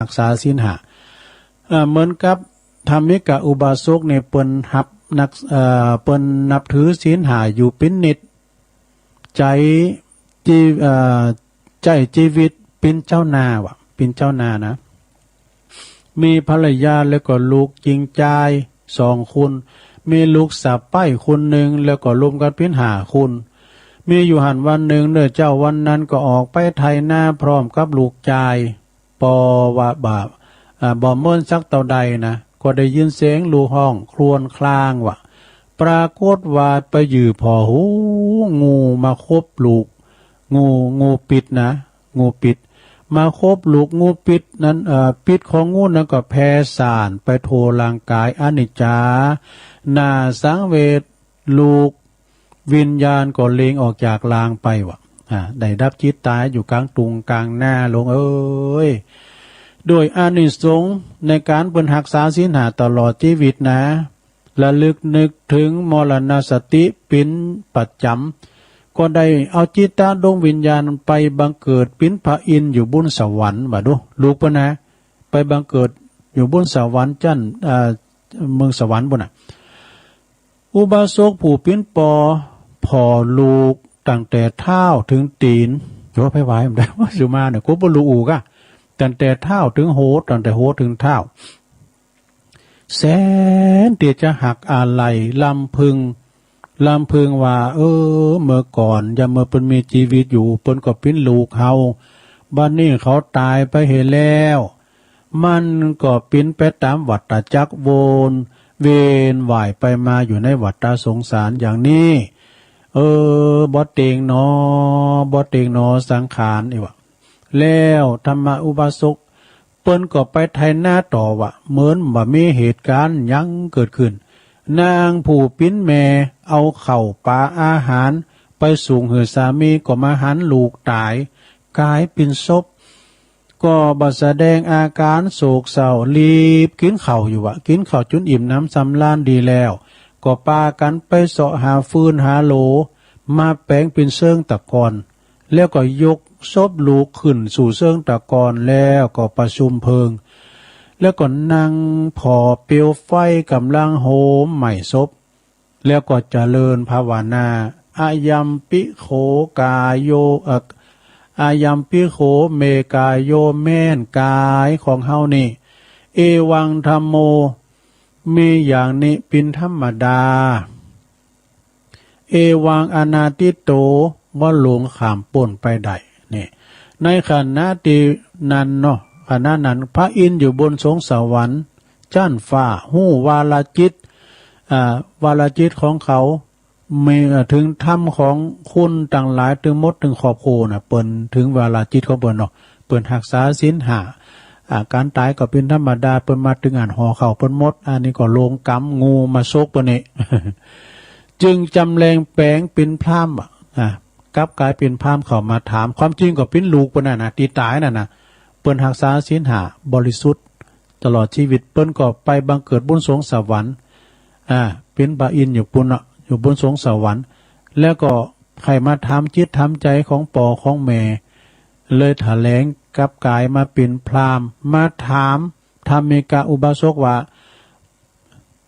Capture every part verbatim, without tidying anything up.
รักษาศีลห้า เอ่อ เหมือนกับธรรมิกะอุบาสกนี่เปิ้นฮับนัก เอ่อ เปิ้นนับถือศีลห้าอยู่เป็นนิจ ใจ๊ชีวิต เอ่อ ใจ๊ชีวิตเป็นเจ้าหน้าว่ะ เป็นเจ้าหน้านะ มีภรรยาแล้วก็ลูกจริงจายสองคน มีลูกสะใภ้คนหนึ่ง แล้วก็รวมกันเป็นห้าคน มีอยู่หั้นวันหนึ่ง เน่อเจ้าวันนั้นก็ออกไปไถนาพร้อมกับลูกจาย ปอว่าบ่า อ่า บ่เมินสักเต้าใดนะ ก็ได้ยินเสียงลูกฮ้องครวญครางว่ะ ปรากฏว่าไปยื้อผ่อ โห งูมาขบลูก งู งูปิดนะ งูปิด มาขบลูก งูปิดนั้น เอ่อ พิษของงูนั้นก็แผ่ซ่านไปทั่วร่างกาย อนิจจา น่าสังเวช ลูกวิญญาณก็เล็งออกจากร่างไปว่ะ อ่า ได้ดับจิตตายอยู่กลางตุงกลางนา หลวงเอ้ย ด้วยอานิสงส์ในการเปิ้นฮักษาศีลห้าตลอดชีวิตนะ ระลึกนึกถึงมรณสติเป็นประจำ ก็ได้เอาจิตตะดวงวิญญาณไปบังเกิดเป็นพระอินทร์อยู่บนสวรรค์ ว่าดู ลูกเปิ้นนะ ไปบังเกิดอยู่บนสวรรค์จั้น อ่า เมืองสวรรค์ปุ้นน่ะ อุบาสกผู้เป๋นปอ ผ่อลูกตั้งแต่เท้าถึงตี๋น โย ไปไหว้มันได้ สุมาเนี่ย กูบ่ฮู้กะ ตั้งแต่เท้าถึงหัว ตั้งแต่หัวถึงเท้า แสนที่จะฮักอาลัย ลำพึง ลำพึงว่า เออ เมื่อก่อน ยามเมื่อเปิ้นมีชีวิตอยู่ เปิ้นก็เป๋นลูกเฮา บัดนี้เขาตายไปเหียแล้ว มันก็เป๋นไปตามวัฏจักรวนเวียนว่ายไปมาอยู่ในวัฏสงสารอย่างนี้ เออ บ่เต็งหนอ บ่เต็งหนอสังขาร อีกว่า แล้วธรรมะอุบาสก เปิ้นก็ไปไถนาต่อว่ะ เหมือนบ่มีเหตุการณ์หยังเกิดขึ้น นางผู้เป๋นแม่เอาข้าวปลาอาหารไปส่งหื้อสามี ก็มาหันลูกต๋าย ก๋ายเป๋นศพ ก็บ่แสดงอาการโศกเศร้า รีบกิ๋นข้าวอยู่ว่ะ กิ๋นข้าวจ๋นอิ่มหนำสำราญดีแล้ว ก็ปากั๋นไปเซาะหาฟืนหาโหล มาแป๋งเป๋นเซิงตะกอน แล้วก็ยกศพลูกขึ้นสู่เซิงตะกอน แล้วก็ประชุมเพลิง แล้วก็นั่งผ่อเปลวไฟก๋ำลังโหมไหม้ศพ แล้วก็เจริญภาวนา อะยัมปิโขกายโย เอ่อ อะยัมปิโข เมกายโย แม่นก๋ายของเฮานี่ เอวังธัมโม มีอย่างนี้เป๋นธรรมดา เอวังอนาทิตโต บ่ล่วงข้ามป๊นไปได้ นี่ ในขณะตี้นั้นเนาะ ขณะนั้นพระอินทร์อยู่บนสวงสวรรค์จั้นฟ้า ฮู้วาลจิต อ่า วาลจิตของเขา มี เอ่อ ถึงธรรมของคนตังหลาย ตึงหมดตึงครอบครัวน่ะ เปิ้นถึงวาลจิตของเปิ้นเนาะ เปิ้นฮักษาศีลห้า อ่า ก๋านต๋ายก็เป๋นธรรมดา เปิ้นมาตึงอั้นห่อข้าวเปิ้นหมด อันนี้ก็ลงก๋รรม งูมาซกเปิ้นนี่ จึงจำแลงแป๋งเป๋นพราหมณ์ อ่ะ อ่ะ กลับก๋ายเป๋นพราหมณ์เข้ามาถาม ความจริงก็เป๋นลูกเปิ้นน่ะนะ ตี้ต๋ายนั่นน่ะ เปิ้นฮักษาศีลห้าบริสุทธิ์ตลอดชีวิต เปิ้นก็ไปบังเกิดบนสวงสวรรค์ อ่า เป๋นพระอินทร์อยู่ปุ้นเนาะ อยู่บนสวงสวรรค์ แล้วก็ใค่มาถามจิตถามใจของป้อของแม่ เลยแถลงกลับก๋ายมาเป๋นพราหมณ์ มาถามธรรมิกะอุบาสกว่า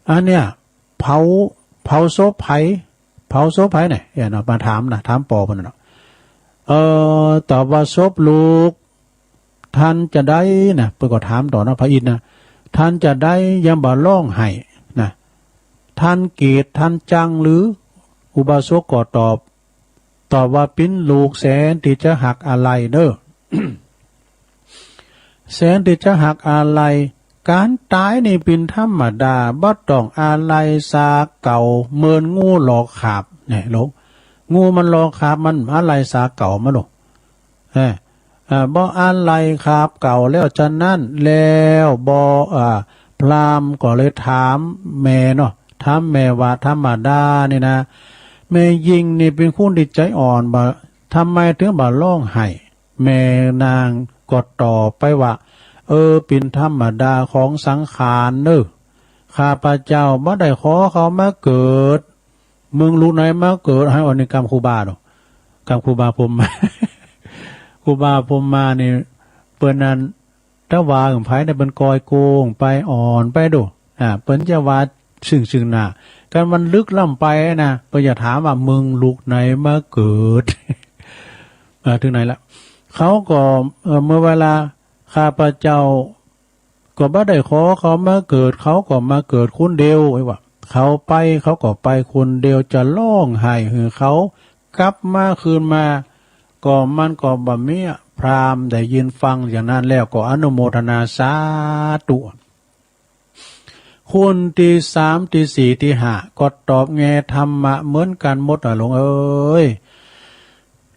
อันเนี้ย เผา เผาศพใผ เผาศพใผเนี่ย เอ้ยเนาะ มาถามนะ ถามป้อเปิ้นน่ะเนาะ เอ่อ ตอบว่าศพลูก ท่านจะได้นะ เปิ้นก็ถามต่อนะ พระอินทร์นะ ท่านจะได้ยังบ่ร้องไห้นะ ท่านเกลียด ท่านจังหรือ อุบาสกก็ตอบ ตอบว่าเป๋นลูกแสนตี้จะฮักอาลัยเน้อ แสนตี้จะฮักอาลัย ก๋านต๋ายนี่เป๋นธรรมดา บ่ต้องอาลัยสาเก่า เหมือนงูหลอกขาบ เนี่ย หลวง งูมันหลอกขาบ มันอาลัยสาเก่ามันหรอก เออ เอ่อ บ่อาลัยขาบเก่าแล้ว ฉะนั้นแล้วบ่ อ่า พราหมณ์ก็เลยถามแม่เนาะ ถามแม่ว่าธรรมดานี่นะ แม่ญิงนี่เป๋นคนตี้ใจอ่อนบ่ ทำไมถึงบ่ร้องไห้ แม่นางก็ตอบไปว่า เออ เป๋นธรรมดาของสังขารเน้อ ข้าพเจ้าบ่ได้ขอเขามาเกิด มึงลูกไหนมาเกิด ให้ อันนี้กำครูบาเนาะ กำครูบาพรหมมา ครูบาพรหมมานี่ เปิ้นนั้น ถ้าว่าของไผเนี่ยเปิ้นกอยโกงไปอ่อนไปดู อ่า เปิ้นจะว่าซึ่งซึ่งหน้า กันมันลึกล้ำไปนะ เปิ้นจะถามว่า มึงลูกไหนมาเกิด อ่า ถึงไหนละ เขาก็ เอ่อ เมื่อเวลา ข้าพเจ้า ก็บ่ได้ขอเขามาเกิด เขาก็มาเกิดคนเดียว ไอ้ว่า เขาไป เขาก็ไปคนเดียว จะร้องไห้หื้อเขากลับมาคืนมา ก็มันก็บ่มี พราหมณ์ได้ยินฟังอย่างนั้นแล้วก็อนุโมทนาสาธุ คนที่สาม ที่สี่ ที่ห้า ก็ตอบแง่ธรรมะเหมือนกันหมดอะหลวงเอ้ย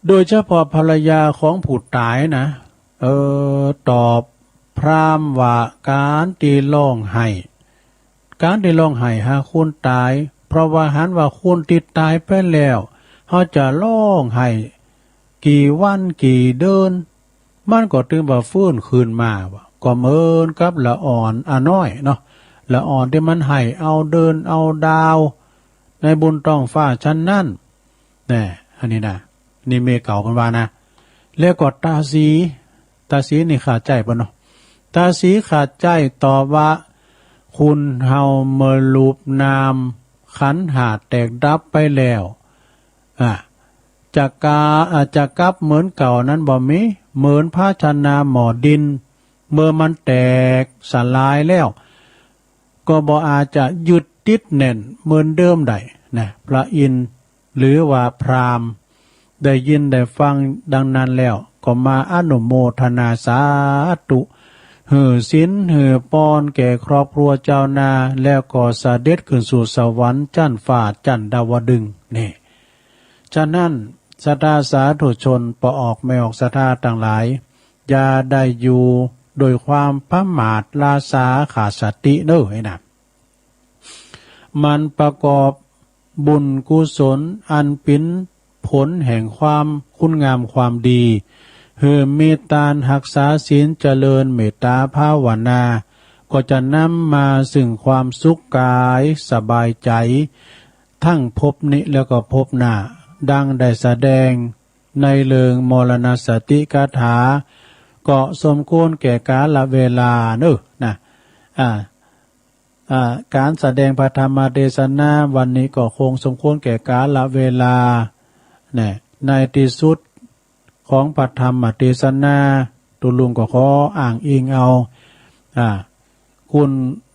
โดยเฉพาะภรรยาของผู้ตายนะ เออ ตอบพราหมณ์ว่า การที่ร้องไห้ การที่ร้องไห้หาคนตาย เพราะว่าหันว่าคนที่ตายไปแล้ว เขาจะร้องไห้กี่วันกี่เดือน มันก็ถือว่าฟื้นคืนมาว่ะ ก็เหมือนกับละอ่อนอะน้อยเนาะ ละอ่อนที่มันไห้เอาเดือนเอาดาว ในบนท้องฟ้าฉันนั้น แน่ อันนี้นะ นี่เมเก่าเปิ้นว่านะ แล้วก็ตาสี ตาสีนี่ขาดใจเปิ้นเนาะ ตาสีขาดใจตอบว่า คนเฮาเมื่อรูปนามขันธ์ห้าแตกดับไปแล้ว อ่ะ จะกา อ่ะ จะกลับเหมือนเก่านั้นบ่มี เหมือนภาชนะหม้อดิน เมื่อมันแตกสลายแล้ว ก็บ่อาจจะยึดติดแน่นเหมือนเดิมได้นะ พระอินทร์หรือว่าพราหมณ์ ได้ยินได้ฟังดังนั้นแล้ว ก็มาอนุโมทนาสาธุ หื้อศีลหื้อปอนแก่ครอบครัวเจ้านา แล้วก็เสด็จขึ้นสู่สวรรค์ชั้นฟ้าชั้นดาวดึงส์ นี่ ฉะนั้นศรัทธาสาธุชน ป้อออกแม่ออกศรัทธาตังหลาย อย่าได้อยู่โดยความประมาทล้าช้าขาดสติเน้อ ไอ้นะ หมั่นประกอบบุญกุศลอันเป๋นผลแห่งความคุณงามความดี หื้อมีตานฮักษาศีลเจริญเมตตาภาวนา ก็จะนำมาซึ่งความสุขกายสบายใจ ทั้งภพนี้แล้วก็ภพหน้า ดังได้แสดงในเรื่องมรณสติคาถา ก็สมควรแก่กาลเวลาเน้อ นะ อ่า อ่า การแสดงพระธรรมเทศนาวันนี้ก็คงสมควรแก่กาลเวลา เนี่ย ในที่สุดของพระธรรมเทศนา ตุ๊ลุงก็ขออ้างอิงเอา อ่า คุณ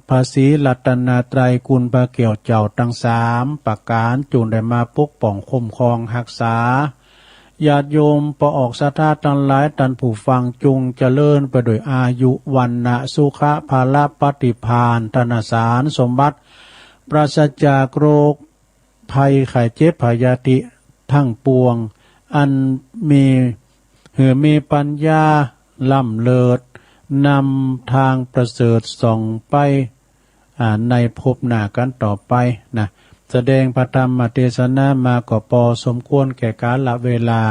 พระศรีรัตนตรัย คุณพระแก้วเจ้าตังสามประก๋าน จุ่งได้มาปกป้องคุ้มครองฮักษา ญาติโยมป้อออกศรัทธาตังหลาย ต้านผู้ฟังจุ่งเจริญไปด้วยอายุ วรรณะ สุขะ พละ ปฏิภาณ ธนสารสมบัติ ปราศจากโรคภัยไข้เจ็บพยาธิทั้งปวง อันมี หื้อมีปัญญาล้ำเลิศ นำทางประเสริฐส่องไป อ่า ในภพหน้ากันต่อไปนะ แสดงพระธรรมเทศนามาก็ปอสมควรแก่กาลเวลา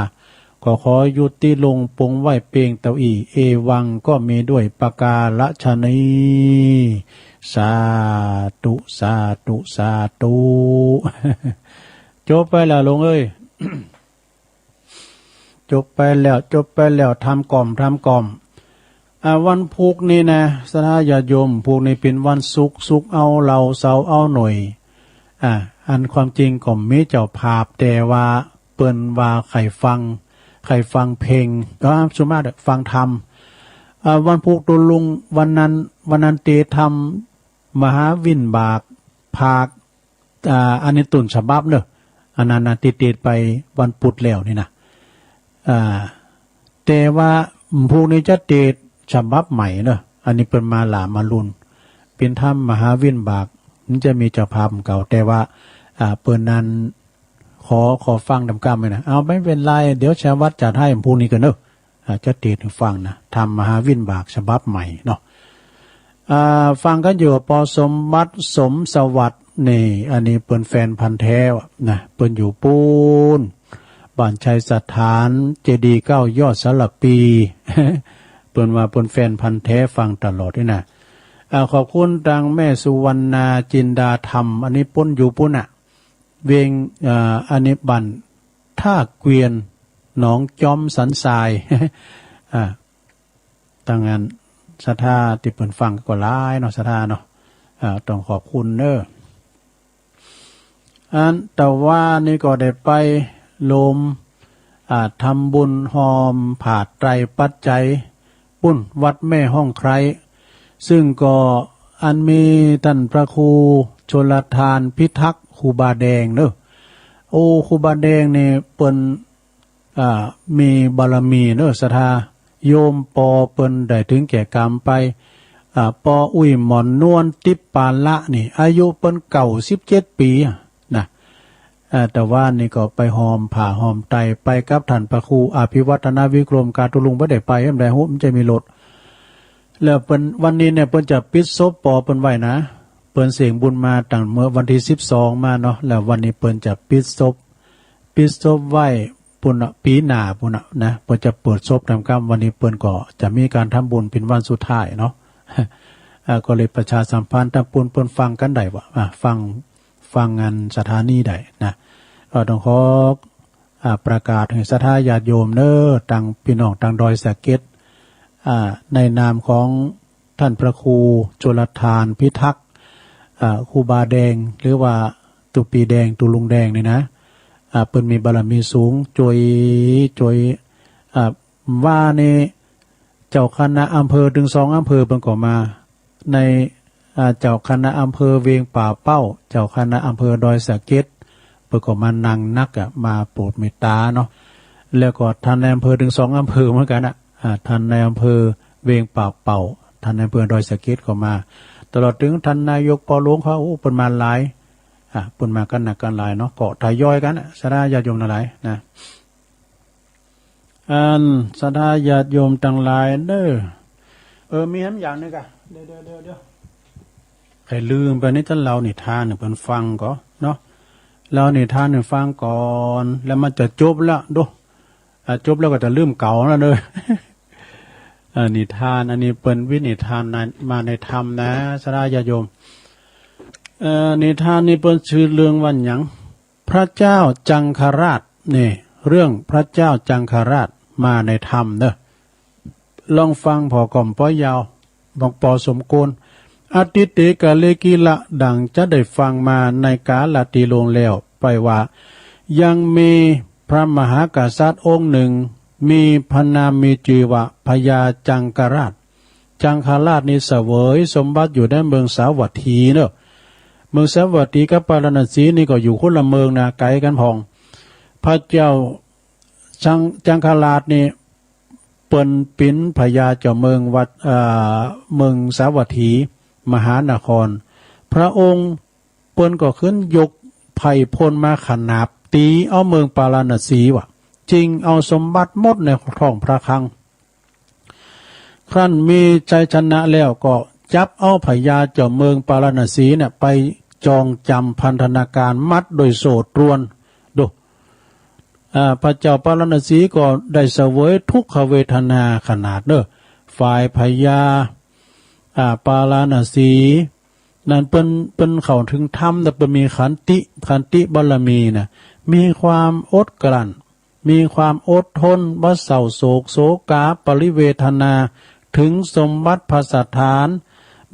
ก็ขอยุติลงปงไว้เปียงเต้าอี้ เอวังก็มีด้วยประการฉะนี้ สาธุ สาธุ สาธุ จบไปแล้วหลวงเอ้ย จบไปแล้ว จบไปแล้ว ทำก่อม ทำก่อม อ่า วันพุธนี้นะ ศรัทธาญาติโยม พุธนี้เป๋นวันศุกร์ ศุกร์เอาเหล้า เสาร์เอาหน่อย อ่า อันความจริงก็มีเจ้าภาพ แต่ว่าเปิ้นว่าใค่ฟัง ใค่ฟังเพลง ก็ส่วนมากฟังธรรม อ่า วันพุธตุ๊ลุง วันนั้น วันนั้นเตรียมทำมหาวินบาก ภาค อ่า อันนี้ต้นฉบับเนอะ อันนั้นนะ ที่เตรียมไปวันพุธแล้วนี่นะ อ่า แต่ว่าพุธนี้จะเตรียมฉบับใหม่เนอะ อันนี้เปิ้นมาหลามมาลุน เป๋นธรรมมหาวินบาก มันจะมีเจ้าภาพเก่า แต่ว่า อ่า เปิ้นนั้น ขอ ขอฟังดำก้ำไว้นะ เอา ไม่เป็นไร เดี๋ยวชาวัดจัดให้พุธนี้ก่อนเนอะ อ่า จะเตรียมให้ฟังนะ ธรรมมหาวินบากฉบับใหม่เนาะ อ่า ฟังกันอยู่ ปอสมบัติ สมสวัสดิ์ นี่ อันนี้เปิ้นแฟนพันธุ์แท้นะ เปิ้นอยู่ปูน บ้านชัยสถาน เจดีย์เก้ายอดสารภี เปิ้นว่าเปิ้นแฟนพันธุ์แท้ ฟังตลอดนี่นะ อ่า ขอบคุณตังแม่สุวรรณา จินดาธรรม อันนี้เปิ้นอยู่ปูนน่ะ เวียง อ่า อันนี้บ้านท่าเกวียน หนองจอมสันทราย อ่า ตังอัน ສະຖາທີ່ເພິ່ນຟັງກໍຫຼາຍເນາະ ສະຖາເນາະ ເອີ ຕ້ອງຂອບຄຸນເດີ. ອັນຕະວານີ້ກໍໄດ້ໄປລວມ ອ່າ ທຳບຸນຮ່ວມຜ້າໄຕຣປັດໄຈ ປຸ້ນວັດແມ່ຮ່ອງໄຄ ຊຶ່ງກໍອັນມີທ່ານພະຄູຊົນລະທານພິທັກ ຄູບາແດງເດີ. ໂອ້ ຄູບາແດງນີ້ເພິ່ນ ອ່າ ມີບາລະມີເດີ ສັດທາໂຍມ ພໍ່ເພິ່ນໄດ້ເຖິງແກ່ກຳໄປ ອ່າ ພໍ່ອຸ້ຍໝອນນວນ ຕິບປາລະນີ້ ອາຍຸເພິ່ນເກົ້າສິບເຈັດປີນະ. ອ່າ ແຕ່ວ່ານີ້ກໍໄປຮ່ວມຜ້າຮ່ວມໄຕ ໄປກັບທ່ານພະຄູອະພິວັດທະນະວິກົມ ກາຕຸລຸງ ບໍ່ໄດ້ໄປ ບໍ່ໄດ້ຮູ້ ມັນຈະມີລົດ. ແລ້ວເພິ່ນ ວັນນີ້ເນຍ ເພິ່ນຈະປິດສົບພໍ່ເພິ່ນໄວ້ນະ ເພິ່ນເສັງບຸນມາຕັ້ງເມື່ອວັນທີສິບສອງມາເນາະ ແລ້ວວັນນີ້ເພິ່ນຈະປິດສົບ ປິດສົບໄວ້ພຸ້ນນະ ປີໜ້າພຸ້ນນະ ນະ ເພິ່ນຈະເປີດສົບທຳກຳ. ວັນນີ້ເພິ່ນກໍຈະມີການທຳບຸນເປັນວັນສຸດທ້າຍເນາະ. ອ່າ ກໍເລີຍປະຊາສຳພັນ ທາງປຸ້ນເພິ່ນຟັງກັນໄດ້ວ່າ ອ່າ ຟັງ ຟັງອັນສະຖານີໄດ້ນະ. ກໍຕ້ອງຂໍ ອ່າ ປະກາດໃຫ້ສັດທາຍາດໂຍມເດີ ທັງພີ່ນ້ອງທາງດອຍສະເກັດ ອ່າ ໃນນາມຂອງ ທ່ານພະຄູຊົນລະທານພິທັກ ເອີ ຄູບາແດງ ຫຼືວ່າຕູປີແດງ ຕູລຸງແດງນີ້ນະ ເອີ ເພິ່ນມີບາລະມີສູງ ຊ່ວຍ ຊ່ວຍ ເອີ ວ່ານີ້ເຈົ້າຄະນະອຳເພີເຖິງສອງອຳເພີເພິ່ນກໍມາ ໃນ ເອີ ເຈົ້າຄະນະອຳເພີວຽງປ່າເປົ້າ ເຈົ້າຄະນະອຳເພີດອຍສະເກັດ ເພິ່ນກໍມານັ່ງໜັກ ມາໂປດເມດຕາເນາະ ແລ້ວກໍທ່ານນາຍອຳເພີເຖິງສອງອຳເພີເໝືອນກັນນະ ອ່າ ທ່ານນາຍອຳເພີວຽງປ່າເປົ້າ ທ່ານນາຍອຳເພີດອຍສະເກັດກໍມາ ຕະຫຼອດເຖິງທ່ານນາຍົກປໍຫຼວງເຂົາ ໂອ້ ເພິ່ນມາຫຼາຍ ອ່າ ເພິ່ນມາກັນໜັກກັນຫຼາຍເນາະ ກໍທະຍອຍກັນນະ ສັດທາຍາດໂຍມທັງຫຼາຍນະ ອັນສັດທາຍາດໂຍມທັງຫຼາຍເດີ ເອີ ມີຫຍັງຢ່າງໜຶ່ງກະ ດຽວ ດຽວ ດຽວ ດຽວ ຂ້ອຍລືມໄປນີ້ ຕ້ອງເລົ່ານິທານໃຫ້ເພິ່ນຟັງກ່ອນເນາະ ເລົ່ານິທານໃຫ້ຟັງກ່ອນ ແລ້ວມັນຈະຈົບແລ້ວເດີ ອ່າ ຈົບແລ້ວກໍຈະລືມເກົ່າແລ້ວເດີ ອ່າ ນິທານ ອັນນີ້ເປັນວິນິທານໃນ ມາໃນທຳນະ ສາທາຍາດໂຍມ ເອີ ນິທານນີ້ເປັນຊື່ເລື່ອງວ່າຫຍັງ? ພະເຈົ້າຈັງຄະລາດ ນີ້ ເລື່ອງພະເຈົ້າຈັງຄະລາດ ມາໃນທຳເດີ ລອງຟັງພໍກ່ອມປ້ອຍຍາວ ບາງພໍສົມຄວນ ອະດີເຕກາເລກິລະ ດັ່ງຈະໄດ້ຟັງມາໃນກາລະທີ່ລ່ວງແລ້ວໄປວ່າ ຍັງມີພະມະຫາກະສັດອົງໜຶ່ງ ມີພະນາມມີຈື່ວ່າພະຍາຈັງຄະລາດ ຈັງຄະລາດນີ້ສະເຫວີຍສົມບັດຢູ່ໃນເມືອງສາວັດຖີເນາະ ເມືອງສາວັດຖີກັບປາລານະສີນີ້ກໍຢູ່ຄົນລະເມືອງນະ ໄກກັນພ້ອງ ພະເຈົ້າ ຈັງ ຈັງຄະລາດນີ້ ເປັນ ເປັນພະຍາເຈົ້າເມືອງວັດ ເອີ ເມືອງສາວັດຖີ ມະຫານະຄອນ ພະອົງເພິ່ນກໍຂຶ້ນຍົກໄພພົນມາຂະໜາບ ຕີເອົາເມືອງປາລານະສີວ່າ ຈິງເອົາສົມບັດໝົດໃນທ້ອງພະຄັງ ຄັ້ນມີໄຊຊະນະແລ້ວກໍຈັບເອົາພະຍາເຈົ້າເມືອງປາລານະສີນະ ໄປຈອງຈຳພັນທະນາການ ມັດດ້ວຍໂສ້ຕຣວນ ດູ ອ່າ ພະເຈົ້າປາລານະສີກໍໄດ້ສະເຫວີຍທຸກຂະເວທະນາຂະໜາດເດີ ຝ່າຍພະຍາ ອ່າ ປາລານະສີນັ້ນ ເພິ່ນ ເພິ່ນເຂົ້າເຖິງທຳ ແລະ ເພິ່ນມີຂັນຕິ ຂັນຕິບາລະມີນະ ມີຄວາມອົດກລັ້ນ ມີຄວາມອົດທົນ ບໍ່ເສົ້າໂສກໂສກາ ປະລິເວທະນາ ເຖິງສົມບັດພະສະຖານ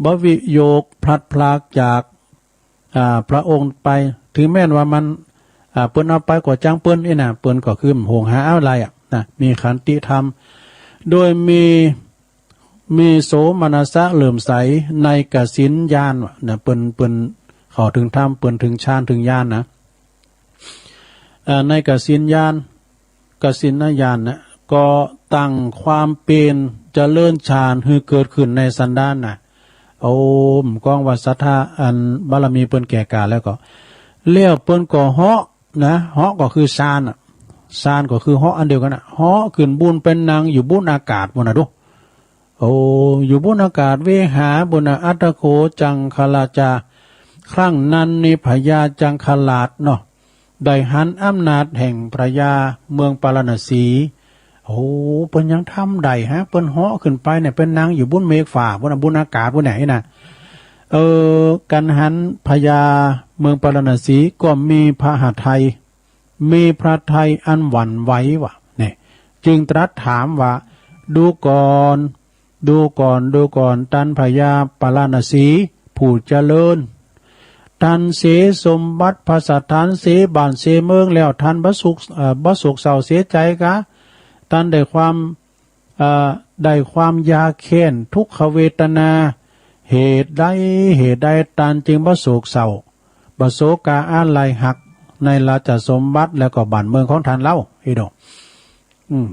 ບໍ່ວິໂຍກພລັດພລາກຈາກ ອ່າ ພະອົງໄປ ເຖິງແມ່ນວ່າມັນ ອ່າ ເພິ່ນເອົາໄປກໍຈັ່ງເພິ່ນນີ້ນະ ເພິ່ນກໍຄືຫວງຫາເອົາໄດ້ອະນະ ມີຂັນຕິທຳ ໂດຍມີ ມີໂສມະນັດສະເຫຼື້ອມໃສໃນກະສິນຍານວ່ານະ ເພິ່ນ ເພິ່ນເຂົ້າເຖິງທຳ ເພິ່ນເຖິງຊານເຖິງຍານນະ ເອີ ໃນກະສິນຍານ ກະສິນຍານນະ ກໍຕັ້ງຄວາມເປັນຈະເລີນຊານໃຫ້ເກີດຂຶ້ນໃນສັນດານນະ ໂອ້ ກອງວ່າສັດທາ ອັນບາລະມີເພິ່ນແກ່ກາແລ້ວກໍ ແລ້ວເພິ່ນກໍເຫາະນະ ເຫາະກໍຄືຊານນະ ຊານກໍຄືເຫາະອັນດຽວກັນນະ ເຫາະຂຶ້ນບຸນໄປນັ່ງຢູ່ບຸນອາກາດພຸ້ນນະດູ ໂອ້ ຢູ່ບຸນອາກາດເວຫາບຸນນະ ອັດຕະໂຄ ຈັງຄະລາຈາ ຄັ້ງນັ້ນນີ້ພະຍາຈັງຄະລາດເນາະ ໄດ້ຫັນອຳນາດແຫ່ງພະຍາເມືອງປາລານະສີ ໂອ້ ເພິ່ນຍັງທຳໄດ້ຮະ ເພິ່ນເຫາະຂຶ້ນໄປນີ້ ເພິ່ນນັ່ງຢູ່ບົນເມກຟ້າພຸ້ນນະ ບົນອາກາດພຸ້ນນະ ເອີ ກັນຫັນພະຍາເມືອງປາລານະສີກໍມີພະຫະໄທ ມີພະໄທອັນຫວັ່ນໄຫວວ່າ ນີ້ ຈຶ່ງຕລັດຖາມວ່າ ດູກ່ອນ ดูก่อน ดูก่อน ตันพญาปาราณสีผู้เจริญ ตันเสสมบัติพระสถาน เสบ้านเสเมืองแล้ว ตันบ่สุข เอ่อ บ่โศกเศร้าเสียใจกา ตันได้ความ เอ่อ ได้ความยากแค้นทุกขเวทนา เหตุใด เหตุใดตันจึงบ่โศกเศร้า บ่โศกาอาลัยฮักในราชสมบัติแล้วก็บ้านเมืองของตันเล่า อีโด อืม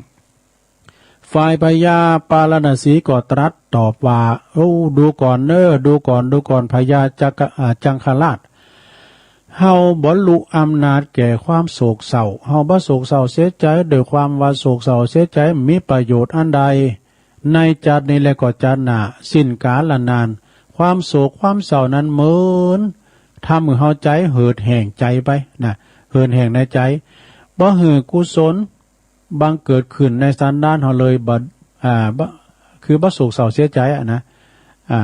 ฝ่ายพญาปาราณสีก็ตรัสตอบว่า โอ้ ดูก่อนเน้อ ดูก่อน ดูก่อน พญาจักร อ่า จังคราช เฮาบ่ลุอำนาจแก่ความโศกเศร้า เฮาบ่โศกเศร้าเสียใจ ด้วยความว่าโศกเศร้าเสียใจมีประโยชน์อันใด ในจัดนี้และก็จัดหน้า สิ้นกาลนาน ความโศกความเศร้านั้นเหมือนทำให้เฮาใจเหือดแห้งใจไปนะ เหือดแห้งในใจ บ่หื้อกุศล บังเกิดขึ้นในสันดานเฮาเลย บ่ อ่า บ่ คือบ่โศกเศร้าเสียใจอะนะ อ่า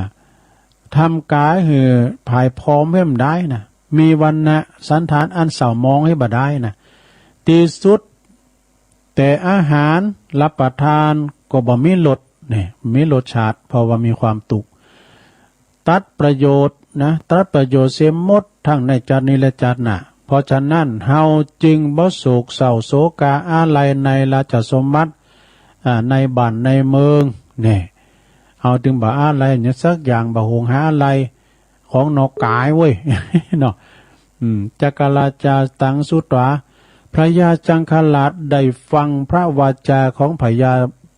ทำกายหื้อผายพร้อมเว้มได้นะ มีวรรณะสันฐานอันเศร้าหมองหื้อบ่ได้นะ ที่สุด แต่อาหารรับประทานก็บ่มีรสเนี่ย มีรสชาติ เพราะว่ามีความทุกข์ ตัดประโยชน์นะ ตัดประโยชน์เสียหมดทั้งในจัดนี้และจัดหน้า เพราะฉะนั้นเฮาจึงบ่โศกเศร้าโศกาอาลัยในราชสมบัติ อ่า ในบ้านในเมืองเนี่ย เฮาจึงบ่อาลัยหยังสักอย่าง บ่หวงหาอาลัยของนอกกายเว้ย เนาะ อืม จักราชาตังสุตวา พญาจังคราชได้ฟังพระวาจาของพญา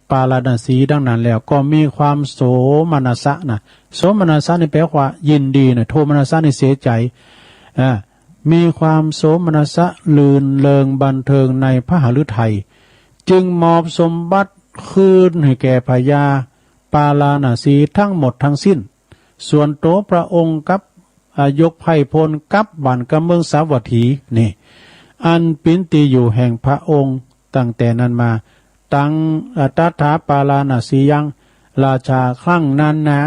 ปาราณสีดังนั้นแล้ว ก็มีความโสมนัสสะนะ โสมนัสสะนี่แปลว่ายินดีนะ โทมนัสสะนี่เสียใจ อ่า มีความโสมนัสสะลื่นเริงบันเทิงในพระหฤทัย จึงมอบสมบัติคืนให้แก่พญาปาราณสีทั้งหมดทั้งสิ้น ส่วนตัวพระองค์กับ อ่า ยกไพร่พลกลับบ้านกับเมืองสาวัตถี นี่ อันเป็นที่อยู่แห่งพระองค์ตั้งแต่นั้นมา ตัง อ่า ตถาปาราณสียัง ราชาครั้งนั้นนะ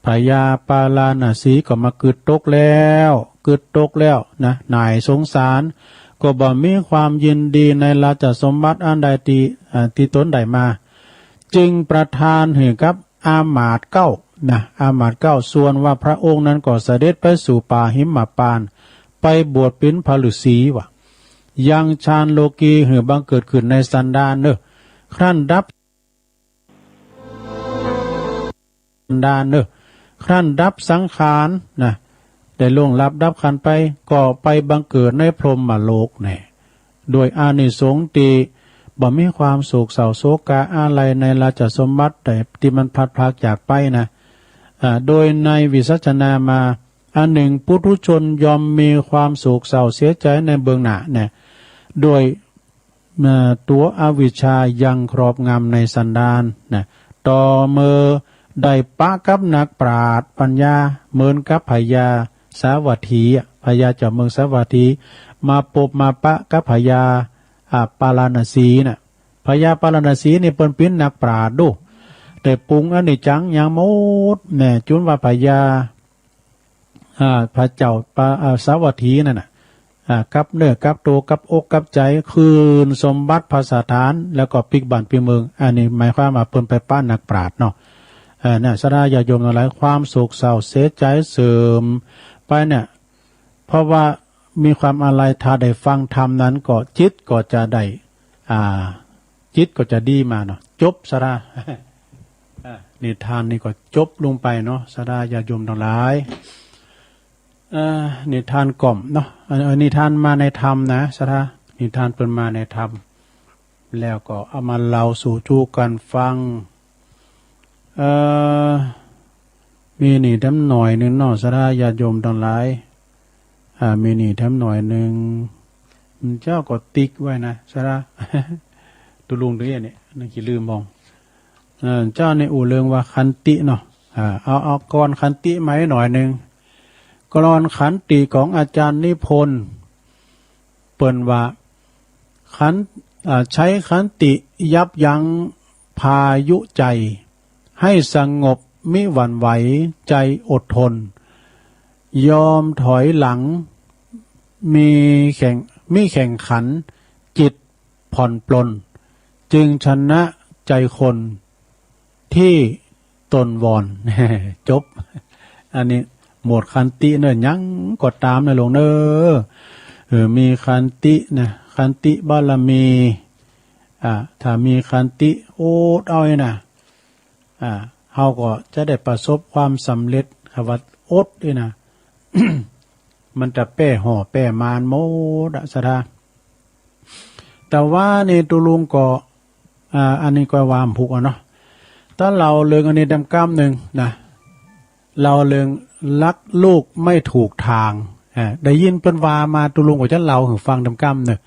พญาปาราณสีก็มาเกิดตกแล้ว เกิดตกแล้วนะ หน่ายสงสาร ก็บ่มีความยินดีในราชสมบัติอันใดที่ อ่า ที่ตนได้มา จึงประทานให้กับอามาตย์เก้านะ อามาตย์เก้า ส่วนว่าพระองค์นั้นก็เสด็จไปสู่ป่าหิมพานต์ ไปบวชเป็นพระฤาษีว่ะ ยังฌานโลกีหื้อบังเกิดขึ้นในสันดานเนอะ ครั้นดับ สันดานเนอะ ครั้นดับสังขารนะ ได้ล่วงลับดับขันธ์ไป ก็ไปบังเกิดในพรหมโลกแน่ ด้วยอานิสงส์ที่บ่มีความโศกเศร้าโศกาอาลัยในราชสมบัติใดที่มันพลัดพรากจากไปนะ อ่า โดยในวิสัชนามา อันหนึ่ง ปุถุชนย่อมมีความโศกเศร้าเสียใจในเบื้องหน้าเนี่ย ด้วย เอ่อ ตัวอวิชชายังครอบงำในสันดานนะ ต่อเมื่อได้ปะกับนักปราชญ์ปัญญา เหมือนกับพญาสาวัตถีอะ พญาเจ้าเมืองสาวัตถี มาปบมาปะกับพญา อ่า ปาราณสีน่ะ พญาปาราณสีนี่เปิ้นเป็นนักปราชญ์ดู แต่ปรุงอนิจจังยังหมดแน่ จุนว่าพญา อ่า พระเจ้าปา อ่า สาวัตถีนั่นน่ะ อ่า กับเนื้อกับตัวกับอกกับใจ คืนสมบัติพระสถาน แล้วก็ปิ๊กบ้านปิ๊กเมือง อันนี้หมายความว่าเปิ้นไปปะนักปราชญ์เนาะ เอ่อ น่ะ ศรัทธาญาติโยมทั้งหลาย ความโศกเศร้าเสียใจเสื่อมไปเนี่ย เพราะว่ามีความอาลัย ถ้าได้ฟังธรรมนั้นก็จิตก็จะได้ อ่า จิตก็จะดีมาเนาะ จบศรัทธา อ่า นิทานนี่ก็จบลงไปเนาะ ศรัทธาญาติโยมทั้งหลาย เอ่อ นิทานก่อมเนาะ เอ่อ นิทานมาในธรรมนะ ศรัทธา นิทานเปิ้นมาในธรรม แล้วก็เอามาเล่าสู่จูกันฟัง เอ่อ มีนี่แถมหน่อยหนึ่งเนาะ ศรัทธาญาติโยมทั้งหลาย อ่า มีนี่แถมหน่อยหนึ่ง เจ้าก็ติ๊กไว้นะ ศรัทธา ตุลุงตัวเนี่ย นั่งขี้ลืมมอง เอ่อ เจ้าในอู่เรืองว่าขันติเนาะ อ่า เอา เอากลอนขันติมาให้หน่อยหนึ่ง กลอนขันติของอาจารย์นิพนธ์ เปิ้นว่า ขัน อ่า ใช้ขันติยับยั้งพายุใจ ให้สงบมิหวั่นไหวใจอดทน ยอมถอยหลัง มีแข่ง มิแข่งขัน จิตผ่อนปลน จึงชนะใจคน ที่ตนวอน จบ อันนี้หมดขันติเนอะ ยังก็ตามนะลุงเนอะ เออ มีขันตินะ ขันติบารมี อ่า ถ้ามีขันติอดเอานี่นะ อ่า เฮาก็จะได้ประสบความสำเร็จ คำว่าอดนี่นะ มันจะแป้ห่อแป้มานหมดอะ ศรัทธา แต่ว่านี่ตุลุงก็ อ่า อันนี้ก็ว่าผุกอ่ะเนาะ ถ้าเล่าเรื่องอันนี้ดำก้ำหนึ่งนะ เล่าเรื่องรักลูกไม่ถูกทาง อ่า ได้ยินเปิ้นว่ามา ตุลุงก็จะเล่าให้ฟังดำก้ำหนึ่ง